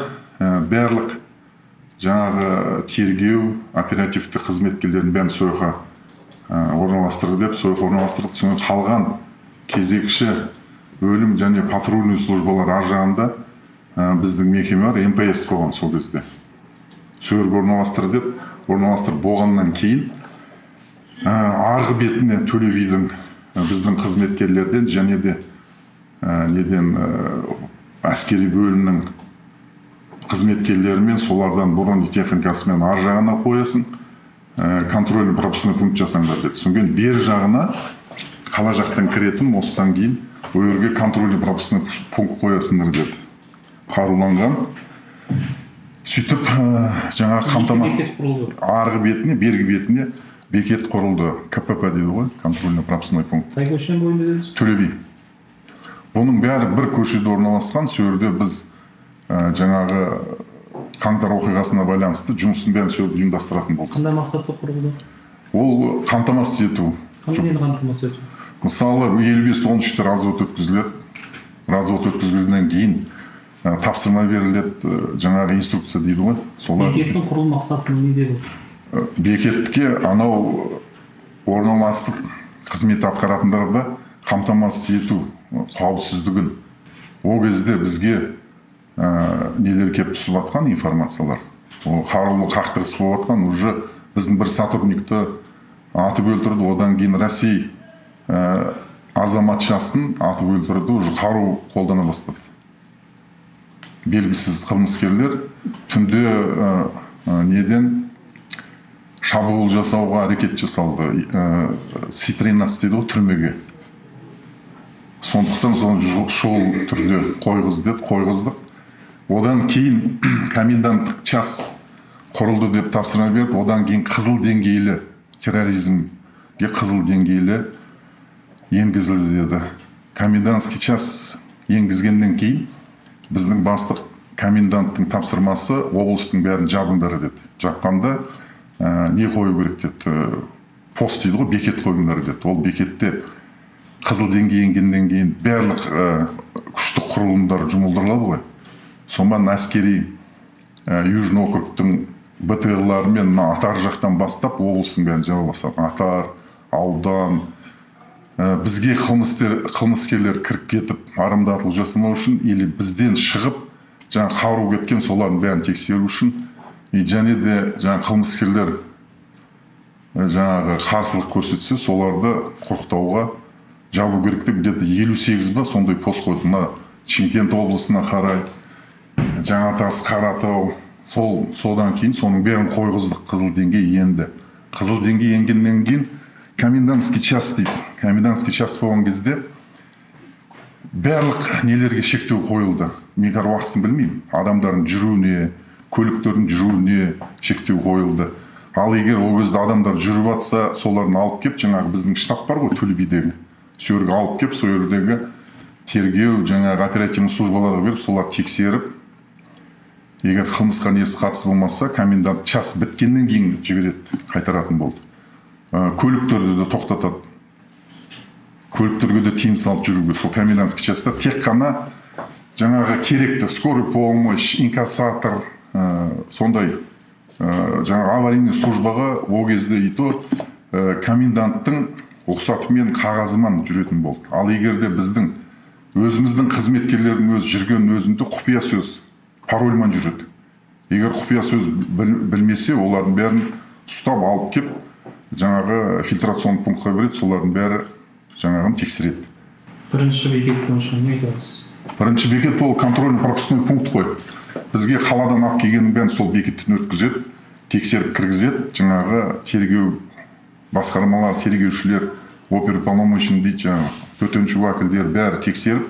барлық жаңағы тергеу, оперативті қызметкерлердің бәрін сол жаққа орналастырды деп, сол жаққа орналастырды. Содан қалған кезекші бөлім және патрульный службалар ар жағында біздің мекеме бар, МПС қойған сол кезде. Сол жерге орналастырды деп, орналастырып болғаннан кейін арғы бетіне Төле бидің біздің қызметкерлерден және де неден әскери бөлімнің қызметкерлерімен солардан бронетехникасымен ар жағына қоясың, контрольный пропускной пункт жасаңдар деді. Содан кейін бер жағына қала жақтан кіретін мосттан кейін ол жерге контрольный пропускной пункт қоясыңдар деді. Қаруланған. Сөйтіп жаңағы қамтамасыз арғы бетіне, бергі бетіне бекет құрылды. КПП дейді ғой, контрольно пропускной пункт. Қай көшенің бойында дедіңіз? Төле би. Бұның бәрі бір көшеде орналасқан. Сол жерде біз жаңағы қаңтар оқиғасына байланысты жұмыстың бәрін сол жерде ұйымдастыратын болдық. Қандай мақсатта құрылды? Ол қамтамасыз ету. Қандай қамтамасыз ету? Мысалы, 55-13-те развод өткізіледі. Развод өткізілгеннен кейін тапсырма беріледі, жаңағы инструкция дейді ғой. Солар. Бекеттің құрылу мақсаты неде бұл? Бекетке анау орналасып қызмет атқаратындарды қамтамасыз ету қауіпсіздігін. Ол кезде бізге нелер келіп түсіп жатқан информациялар. Ол қарулы қақтығыс болып жатқан, уже біздің бір сотрудникті атып өлтірді, одан кейін Ресей азаматшасын атып өлтірді, уже қару қолдана бастады. Белгісіз қылмыскерлер түнде неден шабуыл жасауға әрекет жасалды. С-13 дейді ғой, түрмеге. Сондықтан соны шұғыл түрде қойғыз деді, қойғыздық. Одан кейін коменданттық час құрылды деп тапсырма берді. Одан кейін қызыл деңгейлі терроризмге қызыл деңгейлі енгізілді деді. Комендантский час енгізгеннен кейін біздің бастық коменданттың тапсырмасы облыстың бәрін жабыңдар деді. Жапқанда не қою керек деді, пост дейді ғой, бекет қойыңдар деді. Ол бекетте қызыл деңгей енгеннен кейін барлық күштік құрылымдар жұмылдырылады ғой. Сонан әскери Южный округтың БТР-ларымен мына Атар жақтан бастап облыстың бәрін жаба бастады. Атар, аудан, бізге қылмыскерлер кіріп кетіп арандатылып жасамау үшін или бізден шығып жаңа қару кеткен солардың бәрін тексеру үшін И және де жаңағы қылмыскерлер жаңағы қарсылық көрсетсе, соларды құрықтауға жабу керек деп где-то 58 ба, сондай пост қойды. Мына Шымкент облысына қарай, Жаңатас, Қаратау. Сол содан кейін соның бәрін қойғыздық. Қызыл деңгей енді. Қызыл деңгей енгеннен кейін комендантский час дейді. Комендантский час болған кезде барлық нелерге шектеу қойылды. Мен қазір уақытысын білмеймін. Адамдардың жүруіне, көліктердің жүруіне шектеу қойылды. Ал егер ол кезде адамдар жүріп жатса, соларын алып кеп, жаңағы біздің штаб бар ғой Төле бидегі, сол жерге алып кеп, сол жердегі тергеу, жаңағы оперативный службаларға беріп, солар тексеріп, егер қылмысқа несі қатысы болмаса, комендант час біткеннен кейін жібереді, қайтаратын болды. Көліктерді де тоқтатады, көліктерге де тыйым салып жүруге. Сол комендантский часта тек қана жаңағы керекті скорый помощь, инкассатор, сондай жаңағы аварийный службаға ол кезде и то коменданттың рұқсатымен, қағазымен жүретін болды. Ал егер де біздің өзіміздің қызметкерлердің өзі жүргеннің өзінде құпия сөз, парольмен жүреді. Егер құпия сөз білмесе, олардың бәрін ұстап алып кеп, жаңағы фильтрационный пунктқа береді, солардың бәрі жаңағыны тексереді. Бірінші бекет бойынша не айта аласыз? Бірінші бекет ол контрольно пропускной пункт қой. Бізге қаладан алып келгеннің бәрін сол бекеттен өткізеді, тексеріп кіргізеді. Жаңағы тергеу басқармалар, тергеушілер, оперуполномоченный дейді, жаңағы төтенше уәкілдер бәрі тексеріп,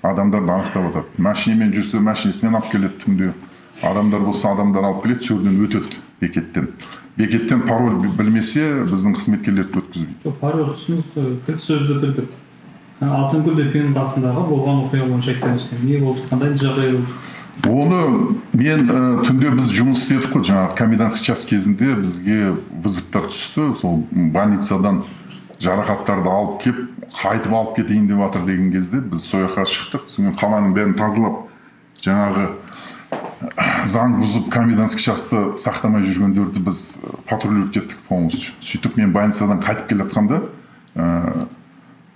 адамдарды анықтап жатады. Машинамен жүрсе, машинасымен алып келеді, түнде адамдар болса, адамдар алып келеді, сол жерден өтеді бекеттен. Бекеттен пароль білмесе, біздің қызметкерлерді өткізбейді. Жоқ, пароль түсінікті, кілт сөзді білдік. Алтынкөл дүкенінің қасындағы болған оқиға бойынша айтып беріңіз. Не болды, қандай жағдай болды? Оны мен түнде біз жұмыс істедік қой. Жаңағы комендантский час кезінде бізге вызовтар түсті. Сол больницадан жарақаттарды алып кеп, қайтып алып кетейін деп жатыр деген кезде біз сол жаққа шықтық. Содан кейін қаланың бәрін тазалап, жаңағы заң бұзып, комендантский часты сақтамай жүргендерді біз патрулировать еттік полностью. Сөйтіп мен больницадан қайтып келе жатқанда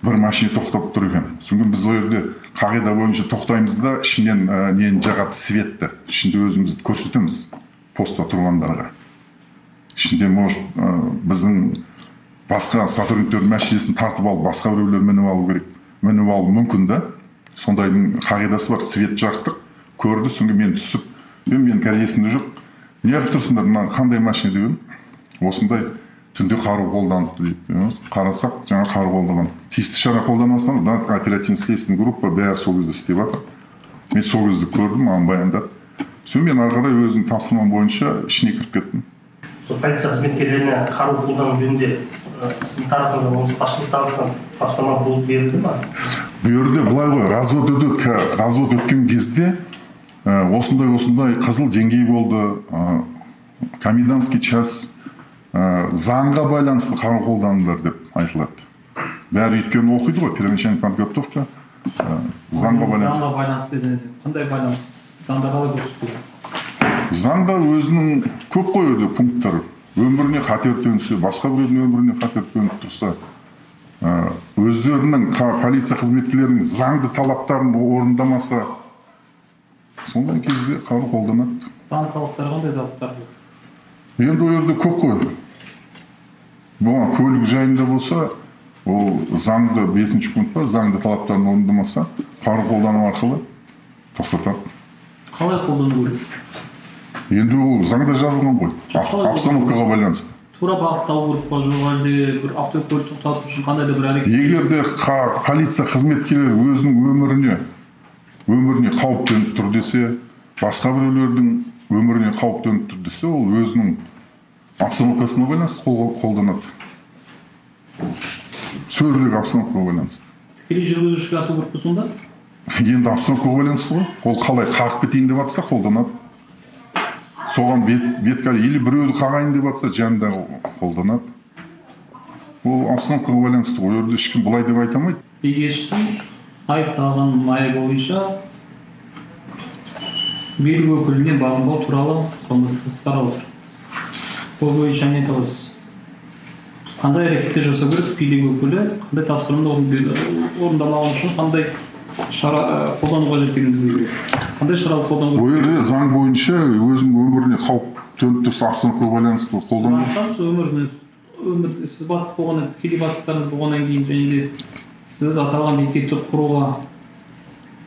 бір машина тоқтап тұр екен. Содан кейін біз ол жерде қағида бойынша тоқтаймыз да, ішінен нені жағады, светті, ішінде өзімізді көрсетеміз постта тұрғандарға. Ішінде, может, біздің басқа сотрудниктердің машинасын тартып алып, басқа біреулер мініп алу керек, мініп алуы мүмкін да. Сондайдың қағидасы бар. Свет жақтық, көрді. Содан кейін мен түсіп, мен қазір есімде жоқ, «Неғып тұрсыңдар, мына қандай машина?» деп едім. «Осындай түнде қару қолданыпты», – дейді. Қарасақ, жаңа қару қолданған. Тиісті шара қолданасың да. Оперативно следственный группа бәрі сол кезде істеп жатыр. Мен сол кезде көрдім, маған баяндады. Содан мен ары қарай өзімнің тапсырмам бойынша ішіне кіріп кеттім. Сол полиция қызметкерлеріне қару қолдану жөнінде сіздің тарапыңыздан болмаса басшылық тарапынан тапсырма болып берілді ма? Бұл жерде былай ғой, развод өтеді. Развод өткен кезде осындай осындай қызыл деңгей болды, комендантский час, заңға байланысты қару қолданыңдар деп айтылады бәрі. Өйткені оқиды ғой, первоначальная подготовка, заңға байланысты. Заңға байланысты деді. Қандай байланыс? Заңда қалай көрсетілген? Заңда өзінің көп қой жерде пункттар. Өміріне қатер төнсе, басқа біреудің өміріне қатер төніп тұрса, өздерінің полиция қызметкерлерінің заңды талаптарын орындамаса, сондай кезде қару қолданады. Заң талаптары қандай талаптар? Енді ол жерде көп қой. Бұған көлік жайында болса, ол заңды бесінші пункт па, заңды талаптарын орындамаса, қару қолдану арқылы тоқтатады. Қалай қолдану керек? Енді ол заңда жазылған ғой. Обстановкаға байланысты. Тура бағытталу керек па, жоқ әлде бір автокөлік тоқтату үшін қандай да бір әрекет? Егер де полиция қызметкерлері өзінің өміріне қауіп төніп тұр десе, басқа біреулердің өміріне қауіп төніп тұр десе, ол өзінің обстановкасына байланысты қолданады, сол жердегі обстановкаға байланысты. Тікелей жүргізушіге ату керек пе сонда? Енді обстановкаға байланысты ғой. Ол қалай қағып кетейін деп жатса, қолданады соған бет, или біреуді қағайын деп жатса жанында, қолданады. Ол обстановкаға байланысты ғой. Ол жерде ешкім былай деп айта алмайды. Бегештің айыпталған айыбы бойынша билік өкіліне бағынбау туралы қылмыстық іс қаралып отыр. Бұл бойынша не айта аласыз? Қандай әрекеттер жасау керек? Билік өкілі қандай тапсырманы орындамаған үшін қандай шара қолдану қажет деген бізге керек. Қандай шара қолдану Ол керек? жерде заң бойынша өзінің өміріне қауіп Төніп тұрса, обстановкаға байланысты қолдану. Сіз өмір өмір сіз бастық болғаннан, тікелей бастықтарыңыз болғаннан кейін және де сіз аталған бекетті құруға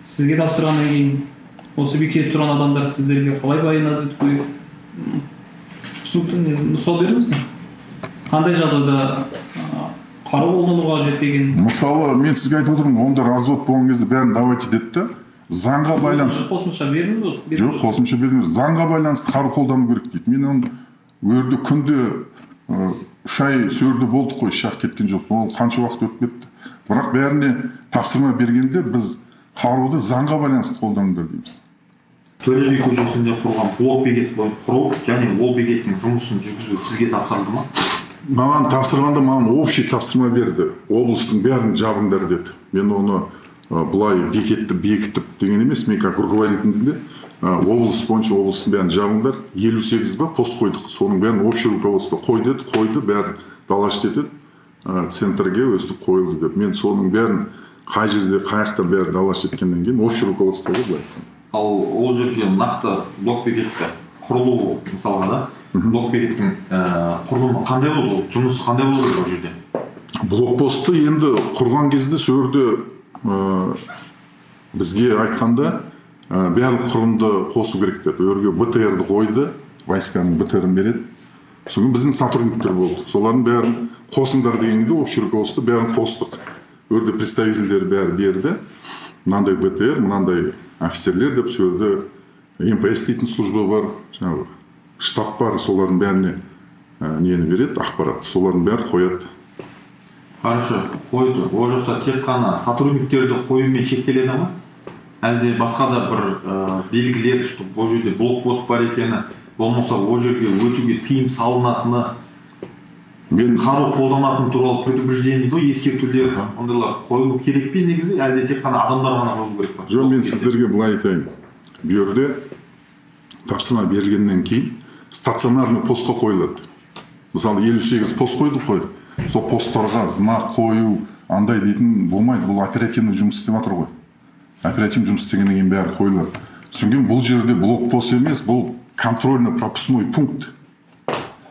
сізге тапсырғаннан кейін осы бекетте тұрған адамдар сіздерге қалай баяндады? Түсінікті не, нұсқау бердіңіз бе, қандай жағдайда қару қолдану қажет деген? Мысалы, мен сізге айтып отырмын ғой, онда развод болған кезде бәрін давайте деді да, заңға байланысты. Қосымша бердіңіз бе? Жоқ, қосымша бермеді. Заңға байланысты қару қолдану керек дейді. Мен оны ол жерде күнде 3 ай сол жерде болдық қой, еш жаққа кеткен жоқпыз. Ол қанша уақыт өтіп кетті, бірақ бәріне тапсырма бергенде біз қаруды заңға байланысты қолданыңдар дейміз. Төле би көшесінде құрылған блок бекет құру және ол бекеттің жұмысын жүргізу сізге тапсырылды ма? Маған тапсырғанда, маған общий тапсырма берді: облыстың бәрін жабыңдар деді. Мен оны былай бекетті бекітіп деген емес, мен как руководитель де облыс бойынша облыстың бәрін жабыңдар, 58 ба пост қойдық, соның бәрін общий руководство қой деді, қойды, бәрі доложить етеді центрге, өстіп қойылды деп. Мен соның бәрін қай жерде, қай жақта, бәрі доложить еткеннен кейін общий руководство ғой, былай айтқанда. Ал ол жерге нақты блок бекетті құрылуы, мысалға да, блок бекеттің құрылымы қандай болды, ол жұмысы қандай болу керек ол жерде? Блокпостты енді құрған кезде сол жерде бізге айтқанда, барлық құрылымды қосу керек деді. Ол жерге БТР-ді қойды, войсканың БТР-ін береді. Содан кейін біздің сотрудниктер болды, солардың бәрін қосыңдар дегенде, общий руководство бәрін қостық. Ол жерде представительдер бәрі берді, мынандай БТР, мынандай офицерлер деп. Сол жерде МПС дейтін служба бар, жаңағы штаб бар, солардың бәріне нені береді, ақпарат, солардың бәрі қояды. Хорошо, қойды. Ол жақта тек қана сотрудниктерді қоюмен шектеледі ма, әлде басқа да бір белгілер, что ол жерде блокпост бар екені, болмаса ол жерге өтуге тыйым салынатыны, Мен қару қолданатын туралы предупреждение дейді ғой, ескертулер, ондайлар қойылу керек пе негізі, әлде тек қана адамдар ғана қойылу керек па? Жоқ, мен сіздерге былай айтайын: бұл жерде тапсырма берілгеннен кейін стационарный постқа қойылады. Мысалы, 58 пост қойдық қой, сол посттарға знак қою андай дейтін болмайды. Бұл оперативный жұмыс істеп жатыр ғой. Оперативный жұмыс істегеннен кейін бәрі қойылады. Содан кейін бұл жерде блокпост емес, бұл контрольно пропускной пункт,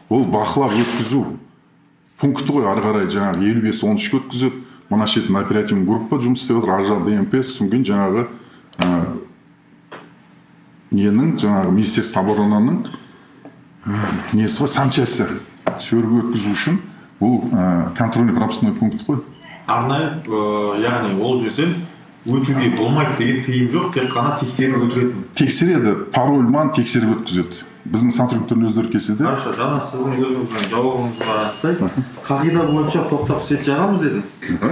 бұл бақылап өткізу пункті ғой. Ары қарай жаңағы 55 13-ке өткізеді. Мына шетін оперативный группа жұмыс істеп жатыр, ар жағында МПС, содан кейін жаңағы ненің, жаңағы министерство оборонаның несі ғой, санчасти, сол жерге өткізу үшін. Бұл контрольно пропускной пункт қой. Арнайы яғни ол жерден өтуге болмайды деген тыйым жоқ, тек қана тексеріп өтілетін. Тексереді, парольман тексеріп өткізеді, біздің сотрудниктердің өздері келсе де. Хорошо, жаңа сіздің өзіңіздің жауабыңызға сай қағида бойынша тоқтап свет жағамыз дедіңіз.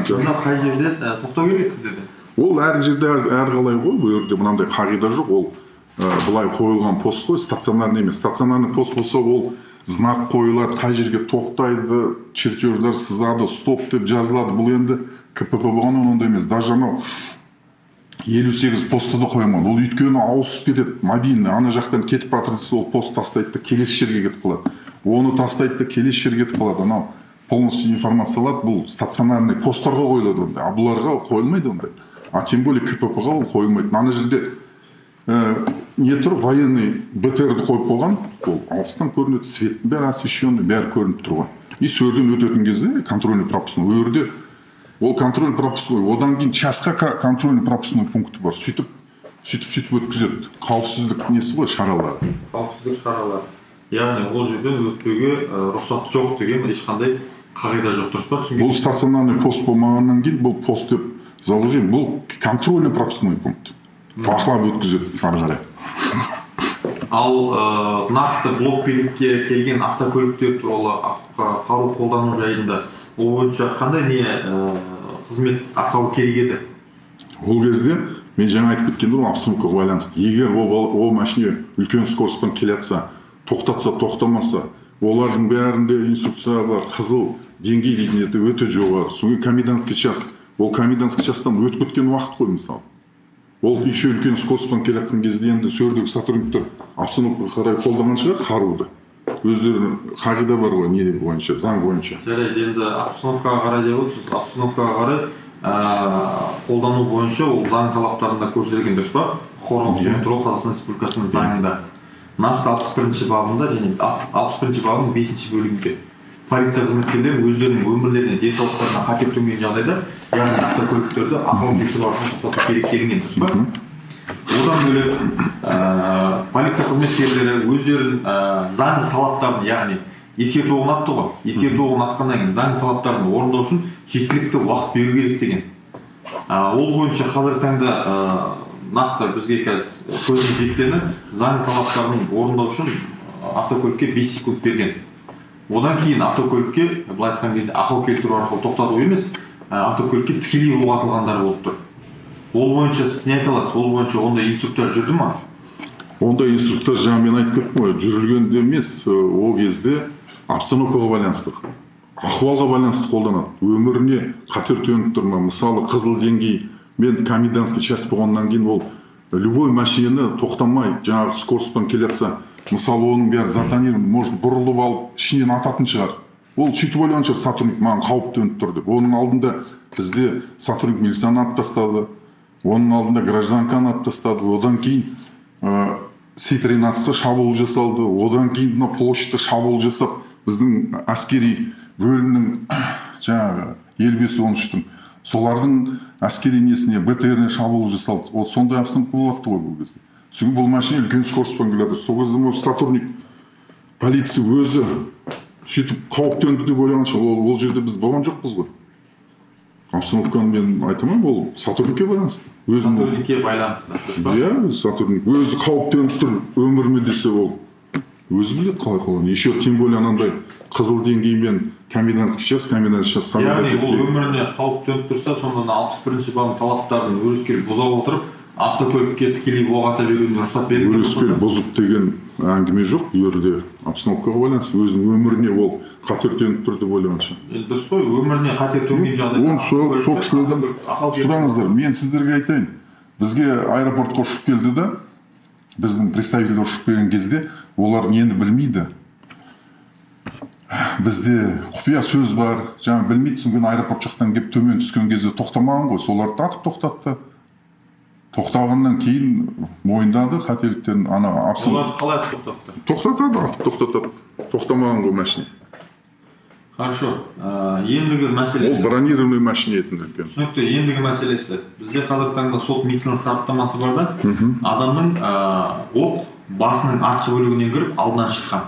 Сонда қай жерде тоқтау керек еді сіздерде? Ол әр жерде әр қалай ғой. Бұл жерде мынандай қағида жоқ. Ол былай қойылған пост қой, стационарный емес. Стационарный пост болса, ол знак қойылады, қай жерге тоқтайды, чертеждар сызады, стоп деп жазылады. Бұл енді КПП болғаннан ондай емес. Даже анау 58 постты да қоя алмады ол, өйткені ауысып кетеді, мобильный. Ана жақтан кетіп бара жатыр десе, ол пост тастайды да, келесі жерге кетіп қалады, оны тастайды да, келесі жерге кетіп қалады. Анау полностью информация алады. Бұл стационарный посттарға қойылады ондай, а бұларға қойылмайды ондай, а тем более КПП ға ол қойылмайды. Ана жерде не тұр, военный БТР-ді қойып қойған, ол алыстан көрінеді, светтің бәрі освещенный, бәрі көрініп тұр ғой. И сол жерден өтетін кезде контрольно пропускной, ол жерде ол контроль пропускной, одан кейін частьқа контрольно пропускной пункті бар. Сөйтіп, сөйтіп, сөйтіп өткізеді. Қауіпсіздік несі ғой, шаралары. Қауіпсіздік шаралары. Яғни ол жерден өтпеуге рұқсат жоқ деген ешқандай қағида жоқ, дұрыс па түсінген? Бұл стационарный пост болмағаннан кейін, бұл пост деп заложение, бұл контрольно пропускной пункт, бақылап өткізеді ары қарай. Ал нақты блок бекетке келген автокөліктер туралы, қару қолдану жайында, ол бойынша қандай не қызмет атқару керек еді? Ол кезде мен жаңа айтып кеткендей ғой, обстановкаға байланысты. Егер ол машине үлкен скоростьпен келе жатса, тоқтатса, тоқтамаса, олардың бәрінде инструкция бар. Қызыл деңгей дейтін еді, өте жоғары. Содан кейін комендантский час, ол комендантский частан өтіп кеткен уақыт қой. Мысалы, ол еще үлкен скоростьпен келе жатқан кезде енді сол жердегі сотрудниктер обстановкаға қарай қолданған шығар қаруды өздерінің. Қағида бар ғой, не бойынша, заң бойынша. Жарайды, енді обстановкаға қарай деп отырсыз. Обстановкаға қарай қолдану бойынша ол заң талаптарында көрсетілген, дұрыс па? Құқық қорғау қызметі туралы Қазақстан Республикасының заңында. Нақты 61 бабында және 61 бабының 5 бөлігінде полиция қызметкерлері өздерінің өмірлеріне, денсаулықтарына қатер төнген жағдайда, яғни автокөліктерді ақау келтіру арқылы тоқтату керек делінген, дұрыс па? Одан бөлек полиция қызметкерлері өздерінің заңды талаптарын, яғни ескерту оғын атты ғой, ескерту оғын атқаннан кейін заң талаптарын орындау үшін жеткілікті уақыт беру керек деген. Ол бойынша қазіргі таңда нақты бізге қазір көзіміз жеткені, заң талаптарын орындау үшін автокөлікке 5 секунд берген. Одан кейін автокөлікке, былай айтқан кезде, ақау келтіру арқылы тоқтату емес, автокөлікке тікелей оқ атылғандар болып тұр. Ол бойынша сіз не айта аласыз? Ол бойынша ондай инструктаж жүрді ма? Ондай инструктаж, жаңа мен айтып кеттім ғой, жүргенде емес, ол кезде обстановкаға байланысты, ахуалға байланысты қолданады. Өміріне қатер төніп тұр ма, мысалы, қызыл деңгей мен комендантский час болғаннан кейін ол любой машинаны тоқтамай, жаңағы скоростьпен келе жатса, мысалы, оның бәрі затонирован, может, бұрылып алып ішінен ататын шығар. Ол сөйтіп ойлаған шығар сотрудник, маған қауіп төніп тұр деп. Оның алдында бізде сотрудник милицияны атып тастады, оның алдында гражданканы атып тастады, одан кейін С 13-қа шабуыл жасалды, одан кейін мына площадьта шабуыл жасап, біздің әскери бөлімнің, жаңағы 55 13-тің, солардың әскери несіне, БТР-іне шабуыл жасалды. Вот сондай обстановка болады ғой бұл кезде. Содан бұл машина үлкен скоростьпен келе жатыр. Сол кезде, может, сотрудник полиция өзі сөйтіп қауіп төнді деп ойлаған шығар. Ол жерде біз болған жоқпыз ғой. Обстановканы мен айта алмаймын, ол сотрудникке байланысты өзінің. Сотрудникке байланысты, дұрыс па? Иә, өзі сотрудник өзі қауіп төніп тұр өміріме десе, ол өзі біледі қалай қолданады. Еще тем более анандай қызыл деңгеймен комендантский час, комендантский час. Яғни ол өміріне қауіп төніп тұрса, сонда 61-бабының талаптарын өрескел бұза отырып, автокөлікке тікелей оқ ата беруіне рұқсат берілген? Өрескел бұзып деген әңгіме жоқ. Бұл жерде обстановкаға байланысты, өзінің өміріне ол қатер төніп тұр деп ойлаған шығар. Енді дұрыс қой, өміріне қатер төнген жағдайда Оны сол кісілерден сұраңыздар. Мен сіздерге айтайын, бізге аэропортқа ұшып келді да, біздің представительдер ұшып келген кезде олар нені білмейді, бізде құпия сөз бар, жаңа білмейді. Содан кейін аэропорт жақтан келіп төмен түскен кезде тоқтамаған ғой, соларды атып тоқтатты. Тоқтағаннан кейін мойындады қателіктерін ана Оларды қалай атып тоқтатты? Тоқтатады, атып тоқтатады. Тоқтамаған ғой машина. Хорошо. Ендігі мәселесі. Ол бронированный машина етін үлкен. Түсінікті. Ендігі мәселесі, бізде қазіргі таңда сот медициналық сараптамасы бар да, адамның оқ басының артқы бөлігінен кіріп, алдынан шыққан,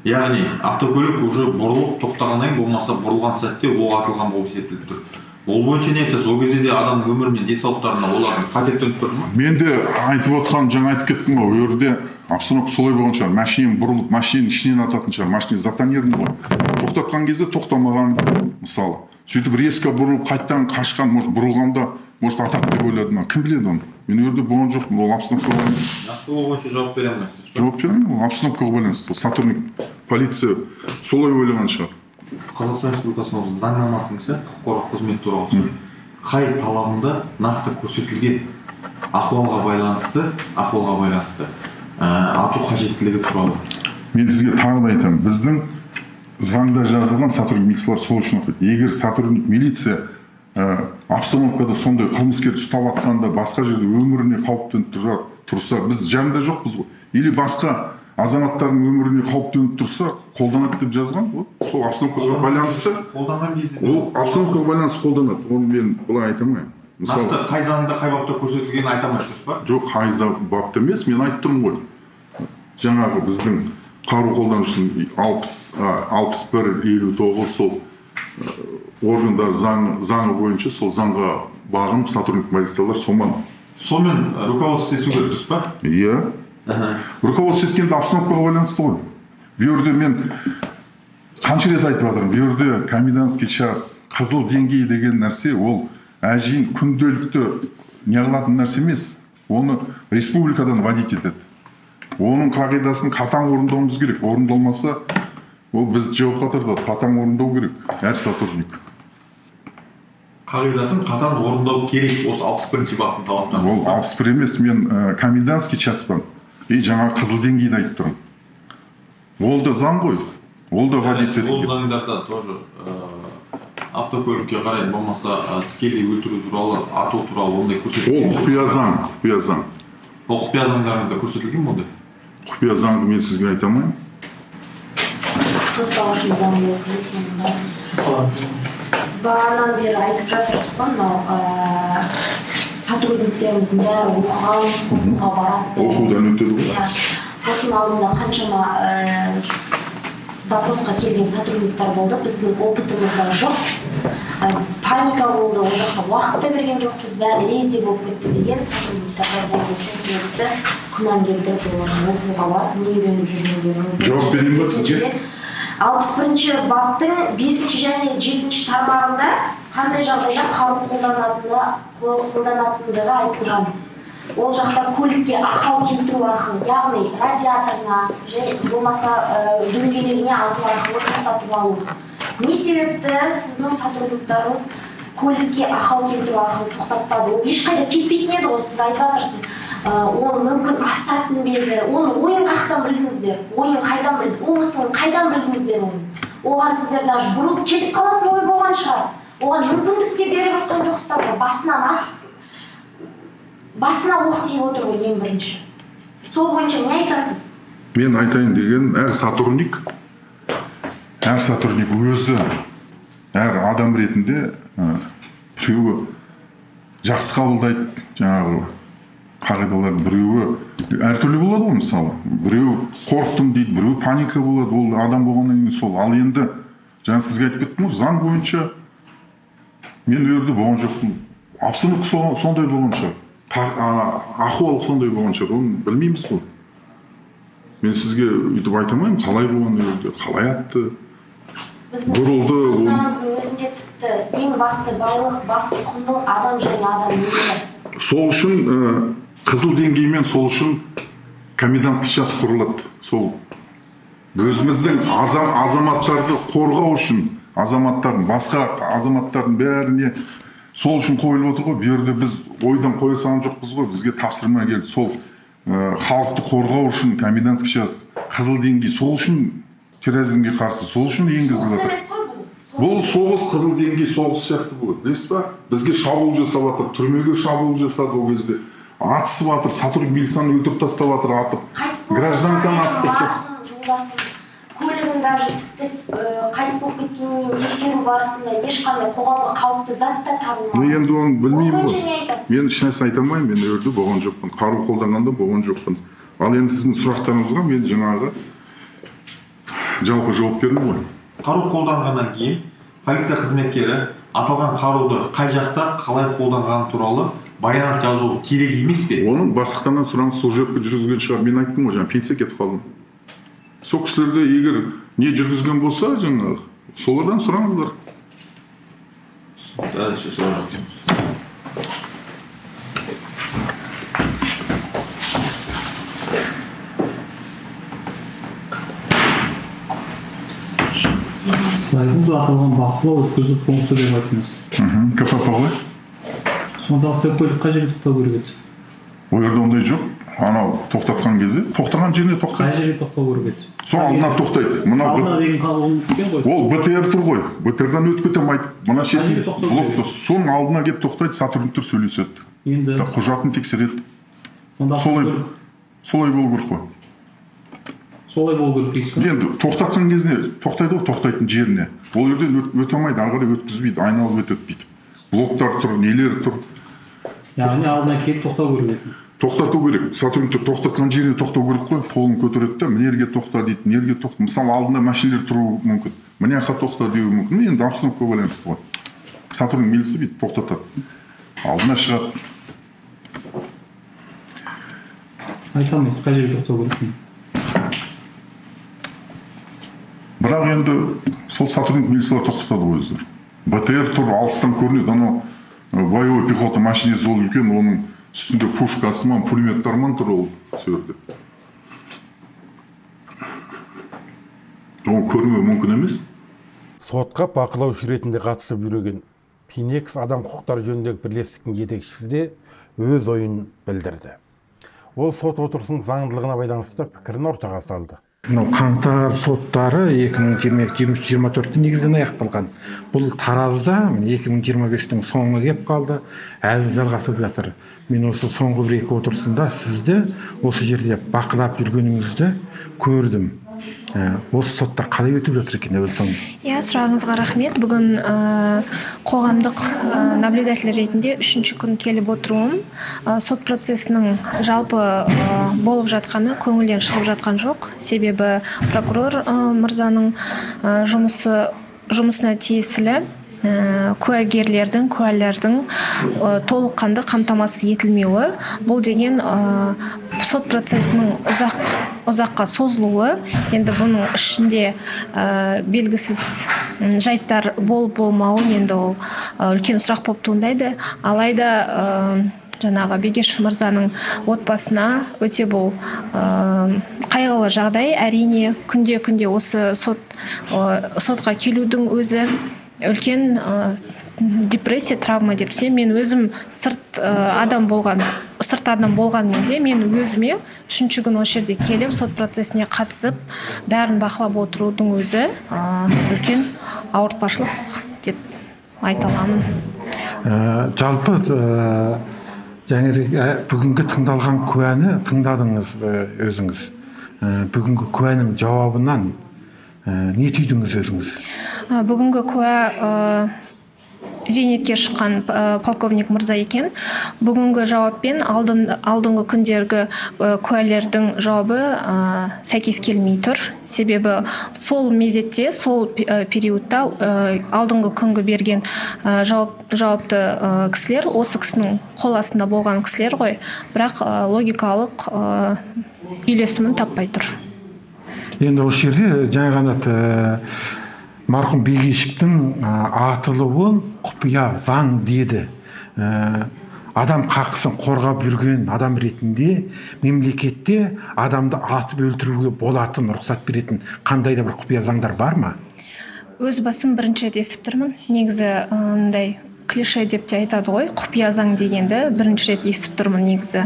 яғни автокөлік уже бұрылып тоқтағаннан кейін, болмаса бұрылған сәтте оқ атылған болып есептеліп тұр. Ол бойынша не айтасыз? Ол кезде де адамның өмірі мен денсаулықтарына олардың қатер төніп тұр ма? Мен де айтып отқан, жаңа айтып кеттім ғой, ол жерде обстановка солай болған шығар. Машинаның бұрылып, машинаның ішінен ататын шығар. Машина затонированный ғой. Тоқтатқан кезде тоқтамаған, мысалы, сөйтіп резко бұрылып қайтадан қашқан. Может, бұрылғанда, может, атады деп ойлады ма, кім біледі оны. Мен ол жерде болған жоқпын. Ол обстановкаға байланысты. Нақты ол бойынша жауап бере алмайсыз, дұрыс па? Жауап бере алмаймын. Ол обстановкаға байланысты. Ол сотрудник полиция солай ойлаған шығар. Қазақстан Республикасының заңнамасының ше, құқық қорғау қызметі туралы ше, қай талабында нақты көрсетілген ахуалға байланысты ату қажеттілігі туралы? Мен сізге тағы да айтамын, біздің заңда жазылған, сотрудник милициялар сол үшін оқиды. Егер сотрудник милиция обстановкада сондай қылмыскерді ұстап жатқанда, басқа жерде өміріне қауіп төніп тұрса, біз жанында жоқпыз ғой, или басқа азаматтардың өміріне қауіп төніп тұрса, қолданады деп жазған. Вот сол обстановкаға байланысты. Қолданған кезде Ол обстановкаға байланысты қолданады, оны мен былай айта алмаймын, мысалы. Нақты қай заңда, қай бапта көрсетілгенін айта алмайсыз, дұрыс па? Жоқ, қай бапта емес, мен айтып тұрмын ғой, жаңағы біздің қару қолданушының 61 59, сол органдар заңы бойынша, сол заңға бағынып сотрудник полициялар сонымен Сонымен руководство ету керек, дұрыс па? Иә, руководство еткенде обстановкаға байланысты ғой. Бұл жерде мен қанша рет айтып жатырмын, бұл жерде комендантский час, қызыл деңгей деген нәрсе ол әжейін күнделікті не қылатын нәрсе емес. Оны республикадан вводить етеді, оның қағидасын қатаң орындауымыз керек. Орындалмаса, ол бізді жауапқа тартады. Қатаң орындау керек әр сотрудник. Қағидасын қатаң орындау керек осы 61-баптың талаптары. Ол 61 емес, мен комендантский часпен и жаңағы қызыл деңгейді айтып тұрмын. Ол да заң ғой, ол да вводить Ол етілген. заңдарда тоже автокөлікке қарай, болмаса тікелей өлтіру туралы, ату туралы ондай Ол көрсетілген? құпия заң, құпия заң. Ол құпия заңдарыңызда көрсетілген бе ондай? Құпия заңды мен сізге айта алмаймын. Сотталушы заңды өкілі. Бағанадан бері айтып жатырсыз ғой, мынау сотрудниктеріміздің бәрі оқыған, оқуға барады. Оқудан өтеді ғой. Иә. Осының алдында қаншама допросқа келген сотрудниктар болды, біздің опытымызда жоқ. Паника болды, ол жақта уақыт та берген жоқпыз, бәрі лезде болып кетті деген сотрудниктар да болды. Сол себепті күмән келтіріп, олардың оқуға барып не үйреніп жүргендерін. Жауап берейін ба сізге? 61-баптың 5 және 7 тармағында қандай жағдайда қару қолданатындығы айтылған. Ол жақта көлікке ақау келтіру арқылы, яғни радиаторына және болмаса дөңгелегіне ату арқылы тоқтатып алу. Не себепті сіздің сотрудниктарыңыз көлікке ақау келтіру арқылы тоқтатпады? Ол ешқайда кетпейтін еді ғой, сіз айтып жатырсыз. Оны мүмкін атысатын ба еді? Оның ойын қаяқтан білдіңіздер? Ойын қайдан білді? Умыслын қайдан білдіңіздер оның? Оған сіздер даже бұрылып кетіп қалатын ой болған шығар. Оған мүмкіндік те беріп жатқан жоқсыздар ғой, басынан атып, басына оқ тиіп отыр ғой ең бірінші. Сол бойынша не айтасыз? Мен айтайын дегенім, әр сотрудник өзі, әр адам ретінде біреуі жақсы қабылдайды жаңағы қағидаларды, біреуі әртүрлі болады ғой. Мысалы, біреу қорықтым дейді, біреу паника болады, ол адам болғаннан кейін сол. Ал енді жаңа сізге айтып кеттім ғой, заң бойынша мен ол жерде болған жоқпын. Абсолют сондай болған шығар, ахуал сондай болған шығар, оны білмейміз ғой. Мен сізге өйтіп айта алмаймын, қалай болған ол жерде, қалай атты, бұрылды. Біздің өзінде тіпті ең басты байлық, басты құндылық адам және адам өмірі. Сол үшін қызыл деңгеймен, сол үшін комендантский час құрылады. Сол өзіміздің азаматтарды қорғау үшін, азаматтардың, басқа азаматтардың бәріне сол үшін қойылып отыр ғой. Бұл жерде біз ойдан қоя салған жоқпыз ғой, бізге тапсырма келді. Сол халықты қорғау үшін комендантский час, қызыл деңгей, сол үшін терроризмге қарсы, сол үшін енгізіліп жатыр. Бұл соғыс, қызыл деңгей соғыс сияқты болады, білесіз ба? Бізге шабуыл жасап жатыр, түрмеге шабуыл жасады ол кезде. Атысып жатыр, сотрудник милицияны өлтіріп тастап жатыр, атып. Гражданканы атып тастап. Жолдасым көлігін даже тіпті қайтыс болып кеткеннен кейін тексеру барысында ешқандай қоғамға қауіпті зат та табылмаған. Мен енді оны білмеймін ғой. Мен ешнәрсе айта алмаймын, мен ол жерде болған жоқпын. Қару қолданғанда болған жоқпын. Ал енді сіздің сұрақтарыңызға мен жаңағы жалпы жауап бердім ғой. Қару қолданғаннан кейін полиция қызметкері аталған қаруды қай жақта қалай қолданғаны туралы баянат жазу керек емес пе? Оның бастықтарынан сұраңыз, служебка жүргізген шығар. Мен айттым ғой, жаңа пенсия кетіп қалдым. Сол кісілерде егер не жүргізген болса, жаңағы солардан сұраңыздар. Әзірше сұрақ жоқ. Сіз айттыңыз, аталған бақылау өткізу пункті деп айттыңыз. КПП ғой. Сонда автокөлік қай жерге тоқтау керек еді? Ол жерде ондай жоқ. Анау тоқтатқан кезде, тоқтаған жеріне тоқтайды. Қай жерге тоқтау керек еді? Сол алдына тоқтайды. Мына алдына деген қалуы мүмкін ғой. Ол БТР тұр ғой. БТР-дан өтіп кете алмайды. Мына шетінде блокты. Соның алдына келіп тоқтайды, сотрудниктер сөйлеседі. Енді құжатын тексереді. Солай болу керек қой. Солай болу керек дейсіз бе? Енді тоқтатқан кезінде тоқтайды ғой, тоқтайтын жеріне. Ол жерден өте алмайды, ары қарай өткізбейді, айналып өтеді бүйтіп. Блоктар тұр, нелер тұр. Яғни алдына келіп тоқтау керек. Тоқтату керек. Сотрудниктер тоқтатқан жеріне тоқтау керек қой. Қолын көтереді де, мына жерге тоқта дейді, мына жерге тоқта. Мысалы, алдында машиналар тұруы мүмкін. Мына жаққа тоқта деуі мүмкін. Енді обстановкаға байланысты ғой. Сотрудник милиция бүйтіп тоқтатады. Алдына шығады. Айта алмайсыз, қай жерге тоқтау керек? Бірақ енді сол сотрудник милициялар тоқтатады ғой өздері. БТР тұр, алыстан көрінеді, анау боевой пехота машинесі ол үлкен, оның үстінде пушкасы мен пулеметтармен тұр ол сол жерде. Оны көрмеу мүмкін емес. Сотқа бақылаушы ретінде қатысып жүрген Пинекс адам құқықтары жөніндегі бірлестіктің жетекшісі де өз ойын білдірді. Ол сот отырысының заңдылығына байланысты пікірін ортаға салды. Мынау қаңтар соттары 2022-23-24-те негізінен аяқталған. Бұл Таразда 2025-тің соңы кеп қалды, әлі жалғасып жатыр. Мен осы соңғы бір екі отырысында сізді осы жерде бақылап жүргеніңізді көрдім. Осы соттар қалай өтіп жатыр екен әуел соң? Иә, сұрағыңызға рахмет. Бүгін қоғамдық наблюдатель ретінде үшінші күн келіп отыруым. Сот процесінің жалпы болып жатқаны көңілден шығып жатқан жоқ. Себебі прокурор мырзаның жұмысына тиесілі куәгерлердің, куәлердің толыққанды қамтамасыз етілмеуі, бұл деген сот процесінің ұзаққа созылуы. Енді бұның ішінде белгісіз жайттар болып болмауы, енді ол үлкен сұрақ болып туындайды. Алайда жаңағы Бегешев мырзаның отбасына өте бұл қайғылы жағдай. Әрине, күнде осы сотқа келудің өзі үлкен депрессия, травма деп түсінемін. Мен өзім сырт адам болғанмен де, мен өзіме үшінші күн осы жерде келіп, сот процесіне қатысып, бәрін бақылап отырудың өзі үлкен ауыртпашылық деп айта аламын. Жалпы бүгінгі тыңдалған куәні тыңдадыңыз өзіңіз. Бүгінгі куәнің жауабынан не түйдіңіз өзіңіз? Бүгінгі куә зейнетке шыққан полковник мырза екен. Бүгінгі жауаппен алдыңғы күндергі куәлердің жауабы сәйкес келмей тұр. Себебі сол мезетте, сол периодта алдыңғы күнгі берген жауапты кісілер осы кісінің қол астында болған кісілер ғой, бірақ логикалық үйлесімін таппай тұр. Енді осы жерде жаңа ғана марқұм Бегешевтің атылуын құпия заң деді. Адам қақысын қорғап жүрген адам ретінде мемлекетте адамды атып өлтіруге болатын, рұқсат беретін қандай да бір құпия заңдар бар ма? Өз басым бірінші рет естіп тұрмын. Негізі мындай клише деп те айтады ғой, құпия заң дегенді бірінші рет естіп тұрмын негізі.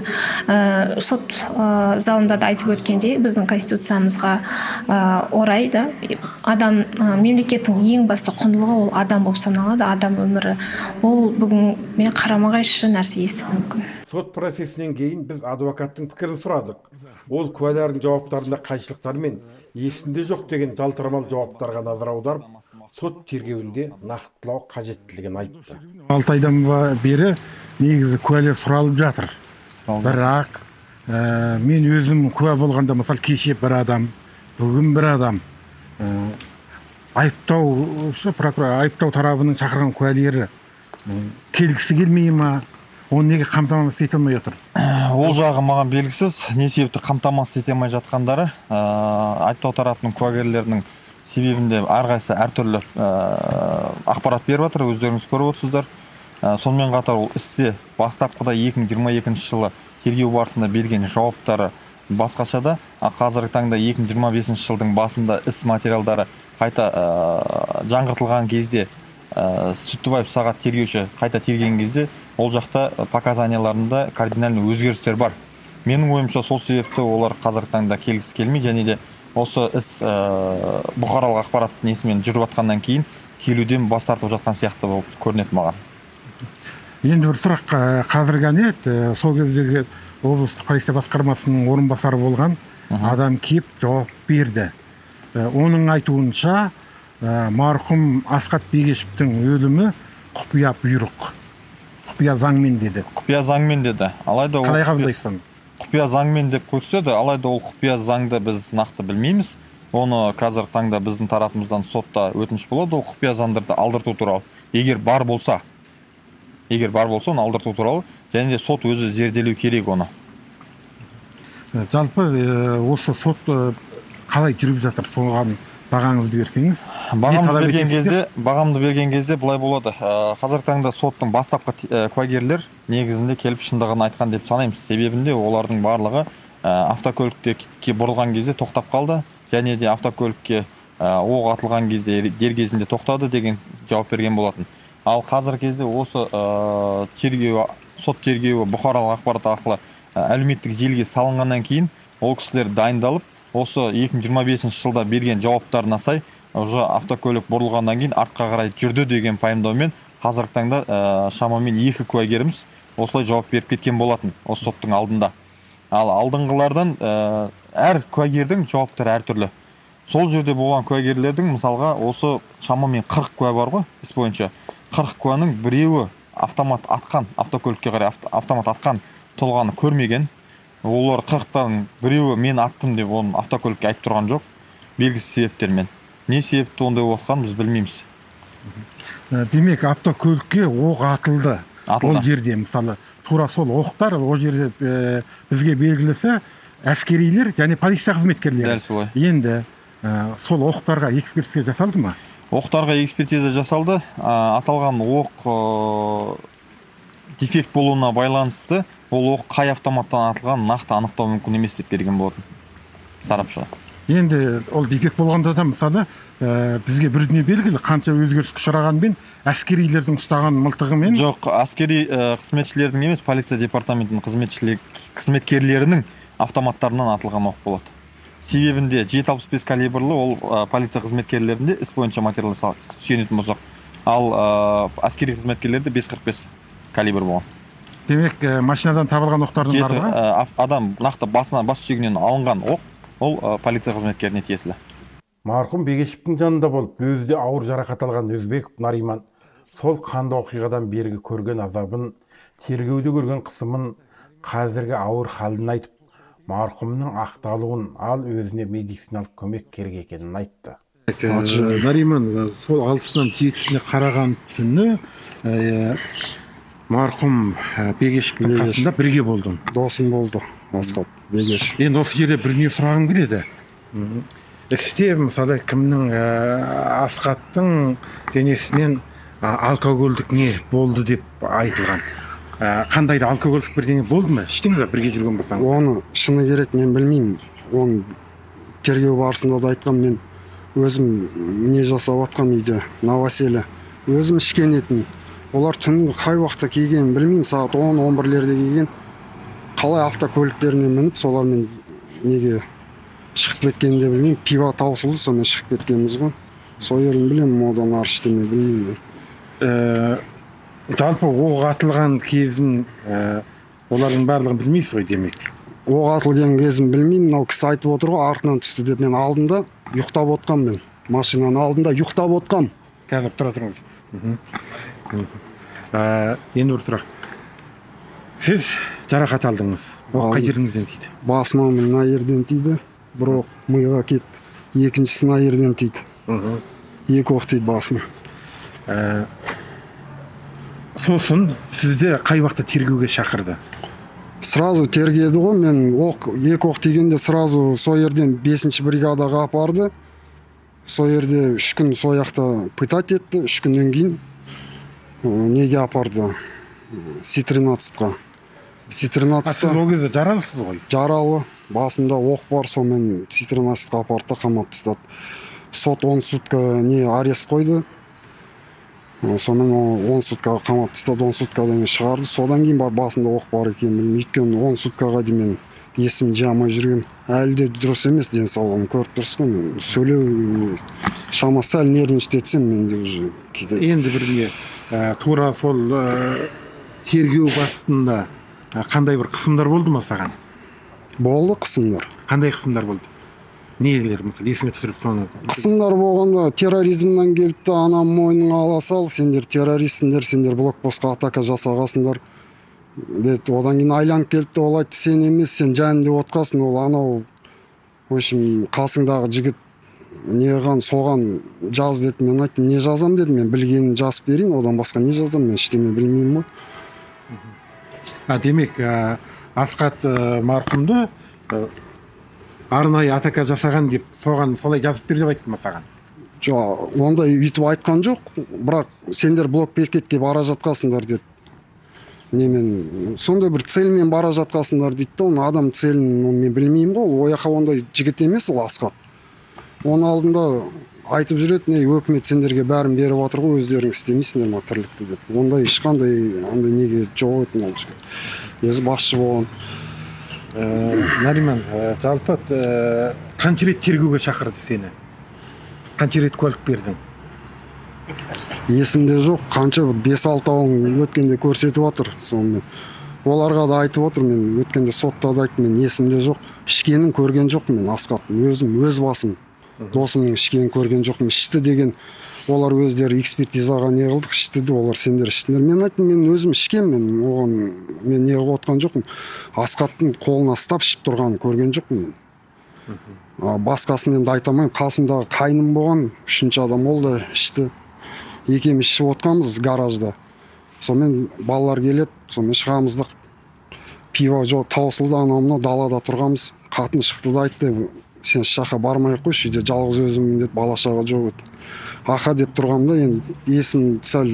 Сот залында да айтып өткендей, біздің конституциямызға орай да адам, мемлекеттің ең басты құндылығы ол адам болып саналады, адам өмірі. Бұл бүгін мен қарама-қайшы нәрсе естідім мүмкін. Сот процесінен кейін біз адвокаттың пікірін сұрадық. Ол куәлердің жауаптарында қайшылықтар мен есінде жоқ деген жалтырамалы жауаптарға назар аударып, сот тергеуінде нақтылау қажеттілігін айтты. 6 айдан бері негізі куәлер сұралып жатыр. Бірақ мен өзім куә болғанда, мысалы, кеше бір адам, бүгін бір адам, айыптаушы прокурор, айыптау тарабының шақырған куәлері келгісі келмей ма? Оны неге қамтамасыз ете алмай отыр? Ол жағы маған белгісіз, не себепті қамтамасыз ете алмай жатқандары. Айыптау тарапының куәгерлерінің себебінде әрқайсысы әртүрлі ақпарат беріп жатыр, өздеріңіз көріп отырсыздар. Сонымен қатар ол істе бастапқыда 2022 жылы тергеу барысында берген жауаптары басқаша да, қазіргі таңда 2025 жылдың басында іс материалдары қайта жаңғыртылған кезде, Сүттібаев Сағат тергеуші қайта терген кезде ол жақта показанияларында кардинальный өзгерістер бар. Менің ойымша, сол себепті олар қазіргі таңда келгісі келмей, және де осы іс бұқаралық ақпарат несімен жүріп жатқаннан кейін келуден бас тартып жатқан сияқты болып көрінеді маған. Енді бір сұрақ, қазіргі сол кездегі облыстық полиция басқармасының орынбасары болған адам келіп жауап берді. Оның айтуынша, марқұм Асхат Бегешевтің өлімі құпия бұйрық, құпия заңмен деді. Құпия заңмен деді. Алайда ол қалай қабылдайсың? Құпия заңмен деп көрсетеді, алайда ол құпия заңды біз нақты білмейміз. Оны қазір таңда біздің тарапымыздан сотта өтініш болады, ол құпия заңдарды алдырту туралы. Егер бар болса, оны алдырту туралы, және де сот өзі зерделеу керек оны. Жалпы осы сот қалай жүріп жатыр, соған бағаңызды берсеңіз. Бағамды берген кезде былай болады. Қазіргі таңда соттың бастапқы куәгерлер негізінде келіп шындығын айтқан деп санаймыз. Себебінде олардың барлығы автокөлікке бұрылған кезде тоқтап қалды, және де автокөлікке оқ атылған кезде дер кезінде тоқтады деген жауап берген болатын. Ал қазіргі кезде осы тергеу, сот тергеуі бұқаралық ақпарат арқылы әлеуметтік желіге салынғаннан кейін ол кісілер дайындалып, Осы 2025 жылда берген жауаптарына сай уже автокөлік бұрылғаннан кейін артқа қарай жүрді деген пайымдаумен қазіргі таңда шамамен 2 куәгеріміз осылай жауап беріп кеткен болатын осы соттың алдында. Ал алдыңғылардан әр куәгердің жауаптары әртүрлі. Сол жерде болған куәгерлердің, мысалға, осы шамамен 40 куә бар ғой іс бойынша. 40 куәнің біреуі автомат атқан, автокөлікке қарай автомат атқан тұлғаны көрмеген. Олар 40-тан біреуі мен аттым деп оны автокөлікке айтып тұрған жоқ, белгісіз себептермен. Не себепті ондай болып жатқанын біз білмейміз. Демек, автокөлікке оқ атылды. Атылды. Ол жерде, мысалы, тура сол оқтар ол жерде, бізге белгілісі, әскерилер және полиция қызметкерлері. Дәл солай. Енді сол оқтарға экспертиза жасалды ма? Оқтарға экспертиза жасалды. Аталған оқ дефект болуына байланысты ол оқ қай автоматтан атылғанын нақты анықтау мүмкін емес деп берген болатын сарапшы. Енді ол дефект болғанда да, мысалы, бізге бір дүние белгілі: қанша өзгеріске ұшырағанмен, әскерилердің ұстаған мылтығымен. Жоқ, әскери қызметшілердің емес, полиция департаментінің қызметкерлерінің автоматтарынан атылған оқ болады. Себебінде 7,65 калибрлі ол полиция қызметкерлерінде, іс бойынша материал сүйенетін болсақ, ал әскери қызметкерлерде 5,45 калибр болған. Демек, машинадан табылған оқтардың 7 барлығы адам нақты басына, бас сүйегінен алынған оқ ол полиция қызметкеріне тиесілі. Марқұм Бегешевтің жанында болып, өзі де ауыр жарақат алған Өзбеков Нариман сол қанды оқиғадан бергі көрген азабын, тергеуде көрген қысымын, қазіргі ауыр халін айтып, марқұмның ақталуын, ал өзіне медициналық көмек керек екенін айтты. Нариман, сол 6-сынан 7-сіне қараған түні марқұм Бегешевтің қасында бірге болдың. Досым болды Асхат Бегешев. Енді осы жерде бір дүние сұрағым келеді. Істе, мысалы, кімнің, Асхаттың денесінен алкогольдік не болды деп айтылған. Қандай да алкогольдік бірдеңе болды ма, іштіңіз ба бірге жүрген болсаңыз? Оны, шыны керек, мен білмеймін. Оны тергеу барысында да айтқам. Мен өзім не жасап жатқам үйде, новоселье, өзім ішкен едім. Олар түнгі қай уақытта келгенін білмеймін, сағат 10-11-лерде келген. Қалай автокөліктеріне мініп, солармен неге шығып кеткенін де білмеймін. Пиво таусылды, сонымен шығып кеткенбіз ғой. Сол жерін білемін, одан ары ештеме білмеймін мен. Жалпы оқ атылған кезін, олардың барлығын білмейсіз ғой, демек? Оқ атылған кезін білмеймін. Мынау кісі айтып отыр ғой, артынан түсті деп. Мен алдында ұйықтап отқам, мен машинаның алдында ұйықтап отқам. Қазір, тұра тұрыңыз. Енді бір сұрақ: сіз жарақат алдыңыз, оқ қай жеріңізден тиді? Басыма мына жерден тиді бір оқ, миға кетті. Екіншісі мына жерден тиді. Екі оқ тиді басыма. Сосын сізді қай уақытта тергеуге шақырды? Сразу тергеді ғой. Мен оқ, екі оқ тигенде сразу сол жерден бесінші бригадаға апарды. Сол жерде 3 күн сол жақта пытать етті. 3 күннен кейін неге апарды, С 13-қа. С 13-та. Сіз ол кезде жаралысыз ғой? Жаралы, басымда оқ бар. Сонымен С 13-қа апарды да, қамап тастады. Сот 10 сутка не арест қойды. Сонымен 10 суткаға қамап тастады. 10 суткадан кейін шығарды. Содан кейін барып басымда оқ бар екенін білдім. Өйткені 10 суткаға дейін мен есімді жия алмай жүргенмін. Әлі де дұрыс емес денсаулығым, көріп тұрсыз ғой. Мен сөйлеу шама, сәл нервничать етсем, менде уже кетеді. Енді бір не, тура сол тергеу барысында қандай бір қысымдар болды ма саған? Болды қысымдар. Қандай қысымдар болды, нелер, мысалы, есіңе түсіріп соны. Қысымдар болғанда, терроризмнен келіпті, ана мойныңа ала сал, сендер террористсіңдер, сендер блокпостқа атака жасағансыңдар деді. Одан кейін айланып келіпті, ол айтты: «Сен емес, сен жаным деп отқасың, ол анау, в общем, қасыңдағы жігіт не қылған, соған жаз», — деді. Мен айттым: «Не жазам?» — дедім. «Мен білгенін жазып берейін, одан басқа не жазамын, мен ештеме білмеймін ғой». А демек, Асхат марқұмды арнайы атака жасаған деп, соған солай жазып бер деп айтты ма саған? Жоқ, ондай өйтіп айтқан жоқ, бірақ сендер блок бекетке бара жатқасыңдар деді. Немен, сондай бір цельмен бара жатқасыңдар дейді да. Оны адам целін, оны мен білмеймін ғой. Ол жаққа ондай жігіт емес ол Асхат. Оның алдында айтып жүреді: «Не, өкімет сендерге бәрін беріп жатыр ғой, өздерің істемейсіңдер ма тірлікті?» — деп. Ондай ешқандай андай неге жоқ еді ол жігіт, өзі басшы болған. Нариман, жалпы Қанша рет тергеуге шақырды сені? Қанша рет куәлік бердің? Есімде жоқ, қанша, бір 5-6-ауын өткенде көрсетіп жатыр. Сонымен оларға да айтып отыр, мен өткенде сотта да айттым, мен есімде жоқ, ішкенін көрген жоқпын мен Асхаттың, өзім, өз басым досымның ішкенін көрген жоқпын. Ішті деген олар өздері экспертизаға не қылдық, ішті де, олар сендер іштіңдер. Мен айттым, мен өзім ішкенмін, мен оған мен не қылып отқан жоқпын. Асхаттың қолына ұстап ішіп тұрғанын көрген жоқпын мен. Басқасын енді айта алмаймын. Қасымдағы қайным болған, үшінші адам, ол да ішті, екеуміз ішіп отқанбыз гаражда. Сонымен балалар келеді, сонымен шығамыз да, пиво жоқ таусылды, анау мынау далада тұрғанбыз. Қатын шықты да айтты, сен еш жаққа бармай ақ қойшы, үйде жалғыз өзіммін деді, бала шаға жоқ еді. Аха деп тұрғанда енді есім сәл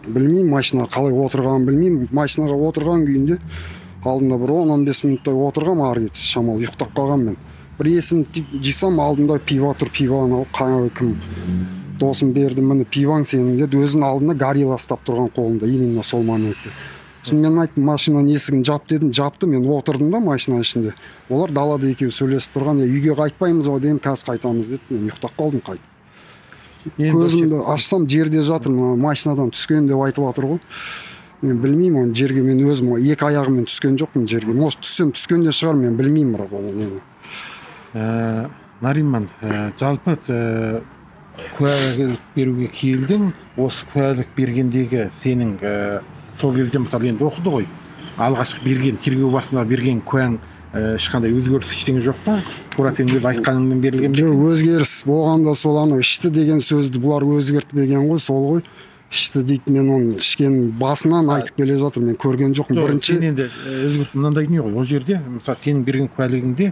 білмеймін, машинаға қалай отырғанын білмеймін. Машинаға отырған күйінде алдында бір 10-15 минуттай отырғанмын, ары кетсе шамалы ұйықтап қалғанмын мен. Бір есім жисам, алдымда пиво тұр, пивоны алып, кім досым берді, міне пиваң сенің деді. Өзінің алдында горилла ұстап тұрған қолында, именно сол моментте. Сосын мен айттым, машинаның есігін жап дедім, жапты, мен отырдым да машинаның ішінде. Олар далада екеуі сөйлесіп тұрған, үйге қайтпаймыз ба дедім, қазір қайтамыз деді. Мен ұйықтап қалдым қайтып. Көзімді ашсам, жерде жатырмын, машинадан түскен деп айтып жатыр ғой. Мен білмеймін оны, жерге мен өзім екі аяғыммен түскен жоқпын жерге. Может, түссем түскен де шығар, мен білмеймін бірақ ол нені. Нариман, жалпы куәлік беруге келдің. Осы куәлік бергендегі сенің сол кезде, мысалы, енді оқыды ғой, алғашқы берген, тергеу барысында берген куәң ешқандай өзгеріс ештеңе жоқ па? Тура сенің өз айтқаныңмен берілген бе? Жоқ, өзгеріс болғанда сол анау ішті деген сөзді бұлар өзгертпеген ғой, сол ғой. Ішті дейді, мен оны ішкенін басынан айтып келе жатырмын, мен көрген жоқпын. Бірінші сен енді өзгерт, мынандай дүние ғой, ол жерде мысалы сенің берген куәлігіңде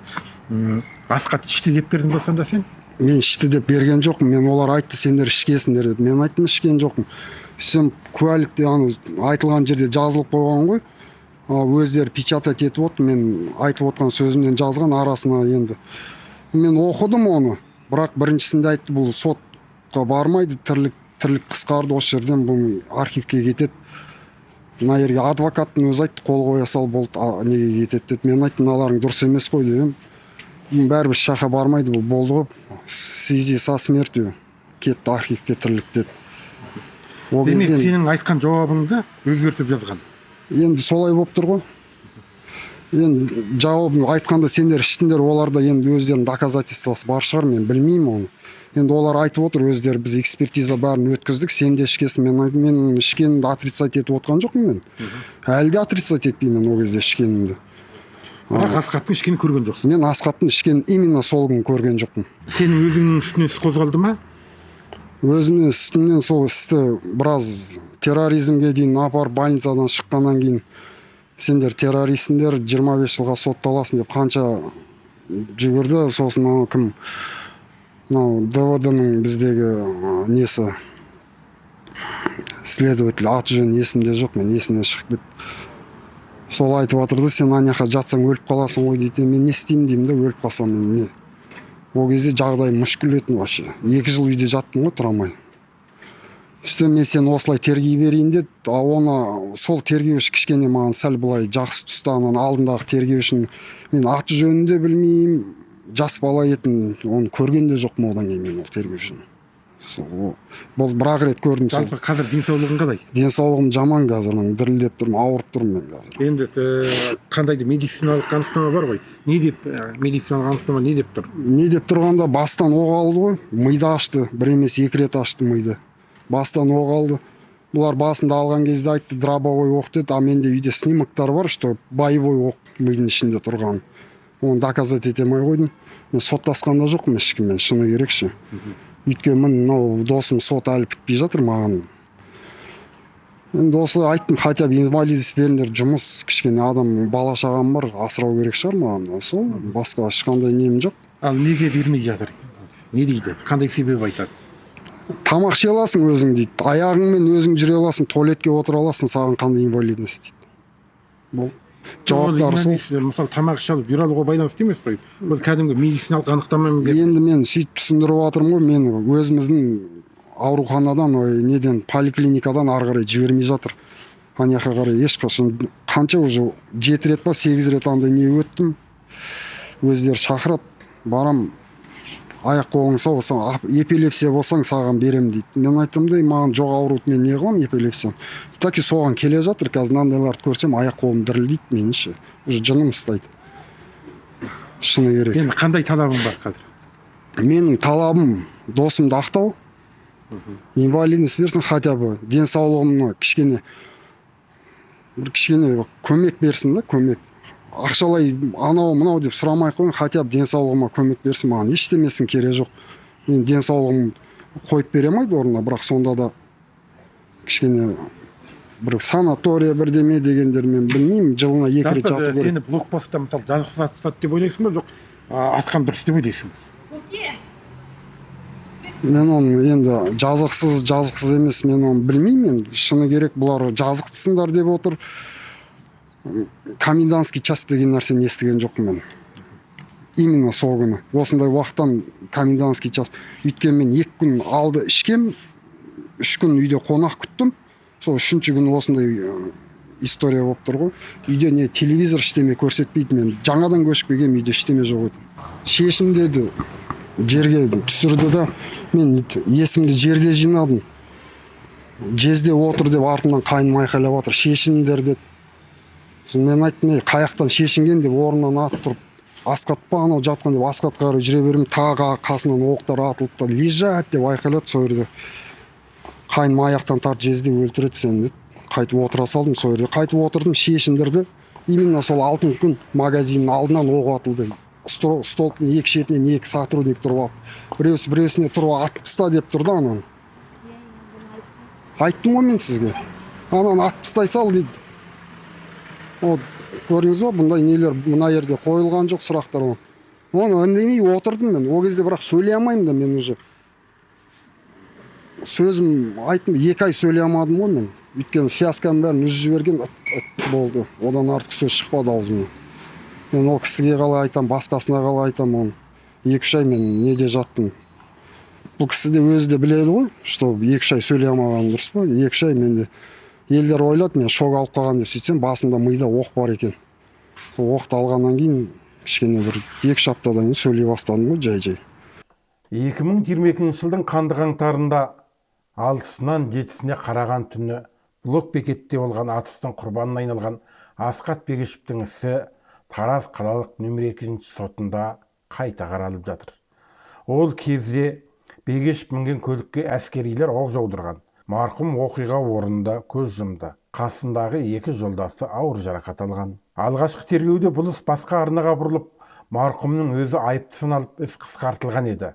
Асхат ішті деп бердің ба сонда сен? Мен ішті деп берген жоқпын. Мен олар айтты, сендер ішкенсіңдер деді. Мен айттым, ішкен жоқпын. Сөйтсем куәлікте ана айтылған жерде жазылып қойған ғой. Өздері печатать етіп отыр, мен айтып отқан сөзімнен жазған арасына енді. Мен оқыдым оны, бірақ біріншісінде айтты, бұл сотқа бармайды, тірлік қысқарды, осы жерден бұл архивке кетеді. Мына жерге адвокаттың өзі айтты, қол қоя сал болды, неге кетеді деді. Мен айттым, мыналарың дұрыс емес қой деп едім. Бәрібір еш жаққа бармайды, бұл болды ғой, в связи со смертью кетті архивке тірлік деді. Ол Демек, сенің айтқан жауабыңды өзгертіп жазған. Енді солай болып тұр ғой. Енді жауабын айтқанда сендер іштіңдер, оларда енді өздерінің доказательствосы бар шығар, мен білмеймін оны. Енді олар айтып отыр өздері, біз экспертиза бәрін өткіздік, сен де ішкенсің. Мен ішкенімді отрицать етіп отқан жоқпын мен. Әлі де отрицать етпеймін ол кезде ішкенімді. Бірақ Асхаттың ішкенін көрген жоқсың. Мен Асхаттың ішкенін именно сол күні көрген жоқпын. Сенің өзіңнің үстінен іс қозғалды ма? Өзімнен үстімнен сол істі біраз терроризмге дейін апарып, больницадан шыққаннан кейін сендер террористсіңдер, 25 жылға сотталасың деп қанша жүгірді. Сосын мынау кім, мынау ДВД-ның біздегі несі, следователь, аты жөні есімде жоқ, мен есімнен шығып кетті. Сол айтып жатыр да, сен ана жаққа жатсаң өліп қаласың ғой дейді. Мен не істеймін деймін да, өліп қалсам мен не. Ол кезде жағдай мүшкіл етін вообще. 2 жыл үйде жаттым ғой, тұра алмай. Үстіне мен сені осылай тергей берейін деді. А оны сол тергеуші кішкене маған сәл былай жақсы түсті. Ананың алдындағы тергеушінің мен аты жөнін де білмеймін, жас бала етін, оны көрген де жоқпын одан кейін мен ол тергеушіні. Сол, бұл бір-ақ рет көрдім сол. Жалпы қазір денсаулығың қалай? Денсаулығым жаман қазір, мен дірілдеп тұрмын, ауырып тұрмын мен қазір. Енді қандай да медициналық анықтама бар ғой. Не деп, медициналық анықтама не деп тұр? Не деп тұрғанда бастан оқ алды ғой, миды ашты, бір емес 2 рет ашты миды. Бастан оқ алды. Бұлар басында алған кезде айтты, дробовой оқ деді, а менде үйде снимоктар бар, что боевой оқ мидың ішінде тұрған. Оны доказать ете алмай қойдым. Мен соттасқан да жоқпын ешкіммен, шыны керекші. Өйткені мынау досым сот әлі бітпей жатыр маған. Енді осы айттым, хотя бы инвалидность беріңдер, жұмыс кішкене адам, бала шағам бар, асырау керек шығар маған. Сол, басқа ешқандай нем жоқ. Ал неге бермей жатыр? Не дейді? Қандай себеп айтады? Тамақ іше аласың өзің дейді, аяғыңмен өзің жүре аласың, туалетке отыра аласың, саған қандай инвалидность дейді. Бұл жауаптары сол. Мысалы, тамақ іше алып жүре алуға байланысты емес қой. Бұл кәдімгі медициналық анықтамамен берді. Енді мен сөйтіп түсіндіріп жатырмын ғой, мен өзіміздің ауруханадан, ой, неден, поликлиникадан ары қарай жібермей жатыр. Ана жаққа қарай ешқашан, қанша уже 7 рет па, 8 рет андай не өттім. Өздері шақырады, барам. Аяқ қолың сау болса, эпилепсия болсаң, саған берем дейді. Мен айттым да, маған жоқ ауруды мен не қыламын эпилепсияны. Так и соған келе жатыр қазір. Мынандайларды көрсем, аяқ қолым дірілдейді менің ше, уже жыным ұстайды, шыны керек. Енді қандай талабың бар қазір? Менің талабым: досымды ақтау, инвалидность берсін, хотя бы денсаулығыма кішкене бір кішкене көмек берсін да. Көмек ақшалай анау мынау деп сұрамай ақ қояйын, хотя бы денсаулығыма көмек берсін. Маған ештемесінің керегі жоқ, мен денсаулығым қойып бере алмайды орнына, бірақ сонда да кішкене бір санатория, бірдеме дегендер, мен білмеймін, жылына екі рет Жалпы, жату керек. Сені блокпостта, мысалы, жазықсыз атып тастады деп ойлайсың ба, жоқ атқан дұрыс деп ойлайсың ба? Мен оны енді жазықсыз, жазықсыз емес, мен оны білмеймін енді, шыны керек. Бұлар жазықтысыңдар деп отыр. Комендантский час деген нәрсені естіген жоқпын мен именно сол күні, осындай уақыттан комендантский час. Өйткені мен 2 күн алды ішкем, 3 күн үйде қонақ күттім. Сол үшінші күні осындай история болып тұр ғой. Үйде не телевизор, ештеме көрсетпейді. Мен жаңадан көшіп келгенмін, үйде ештеме жоқ еді. Шешін деді, жерге түсірді да, мен есімді жерде жинадым. Жезде отыр деп артымнан қайным айқайлап жатыр, шешініңдер деді. Сосын мен айттым: ей, қаяқтан шешінген деп, орнымнан атып тұрып, Асқат па анау жатқан деп, Асқатқа қарай жүре беремін. Тағы қасымнан оқтар атылып та, лежать деп айқайлады. Сол жерде қайным аяқтан тартып, жезде, өлтіреді сені деді. Қайтып отыра салдым сол жерде, қайтып отырдым, шешіндірді. Именно сол Алтын Күн магазинінің алдынан оқ атылды. Столбтың екі шетінен екі сотрудник тұрып алды, біреусі біреусіне тұрып атып таста деп тұр да. Ананы айттым ғой мен сізге, ананы атып тастай сал дейді. Вот көрдіңіз ба, бұндай нелер мына жерде қойылған жоқ сұрақтар. Оны үндемей отырдым мен ол кезде, бірақ сөйлей алмаймын да мен уже. Сөзім айттым, 2 ай сөйлей алмадым ғой мен, өйткені связканың бәрін үзіп жіберген, ыт, ыт болды, одан артық сөз шықпады аузымнан. Мен ол кісіге қалай айтамын, басқасына қалай айтамын оны? 2-3 ай мен неде жаттым. Бұл кісі де өзі де біледі ғой, что 2-3 ай сөйлей алмағаным, дұрыс па? 2-3 ай менде, елдер ойлады мен шок алып қалған деп, сөйтсем, басымда, мида оқ бар екен. Сол оқты алғаннан кейін кішкене бір 2-3 аптадан кейін сөйлей бастадым ғой жай жай. 2022 жылдың қанды қаңтарында алтысынан жетісіне қараған түні блок бекетте болған атыстың құрбанына айналған Асқат Бегешевтің ісі Тараз қалалық нөмір екінші сотында қайта қаралып жатыр. Ол кезде Бегешев мінген көлікке әскерилер оқ жаудырған. Марқұм оқиға орнында көз жұмды, қасындағы екі жолдасы ауыр жарақат алған. Алғашқы тергеуде бұл іс басқа арнаға бұрылып, марқұмның өзі айыпты саналып, іс қысқартылған еді.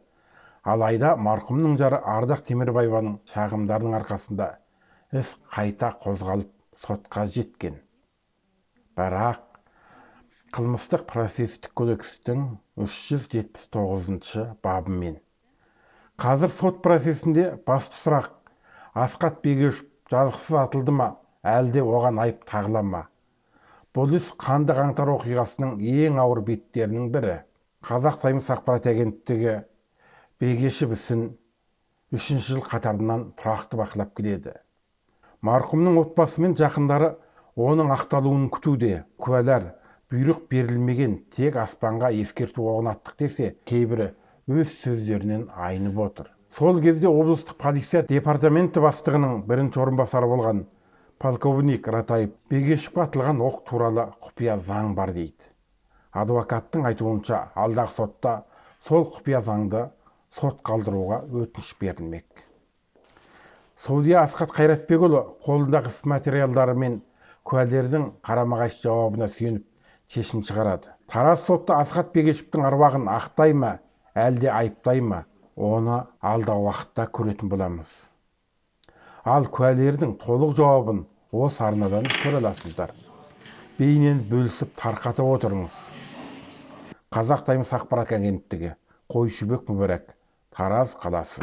Алайда марқұмның жары Ардақ Темірбаеваның шағымдарының арқасында іс қайта қозғалып, сотқа жеткен. Бірақ қылмыстық процестік кодекстің 379 бабымен қазір сот процесінде басты сұрақ: Асқат Бегешев жазықсыз атылды ма, әлде оған айып тағыла ма? Бұл іс қанды қаңтар оқиғасының ең ауыр беттерінің бірі. Қазақ Таймс ақпарат агенттігі Бегешев ісін үшінші жыл қатарынан тұрақты бақылап келеді. Марқұмның отбасы мен жақындары оның ақталуын күтуде. Куәлар бұйрық берілмеген, тек аспанға ескерту оғын аттық десе, кейбірі өз сөздерінен айнып отыр. Сол кезде облыстық полиция департаменті бастығының бірінші орынбасары болған полковник Ратаев Бегешевке атылған оқ туралы құпия заң бар дейді. Адвокаттың айтуынша, алдағы сотта сол құпия заңды сот қалдыруға өтініш берілмек. Судья Асхат Қайратбекұлы қолындағы іс материалдары мен куәлердің қарама қайшы жауабына сүйеніп шешім шығарады. Тараз соты Асхат Бегешевтің аруағын ақтай ма, әлде айыптай ма, оны алдағы уақытта көретін боламыз. Ал куәлердің толық жауабын осы арнадан көре аласыздар. Бейнені бөлісіп, тарқатып отырыңыз. Қазақ Таймс ақпарат агенттігі, Қойшыбек Мүбәрак, Тараз қаласы.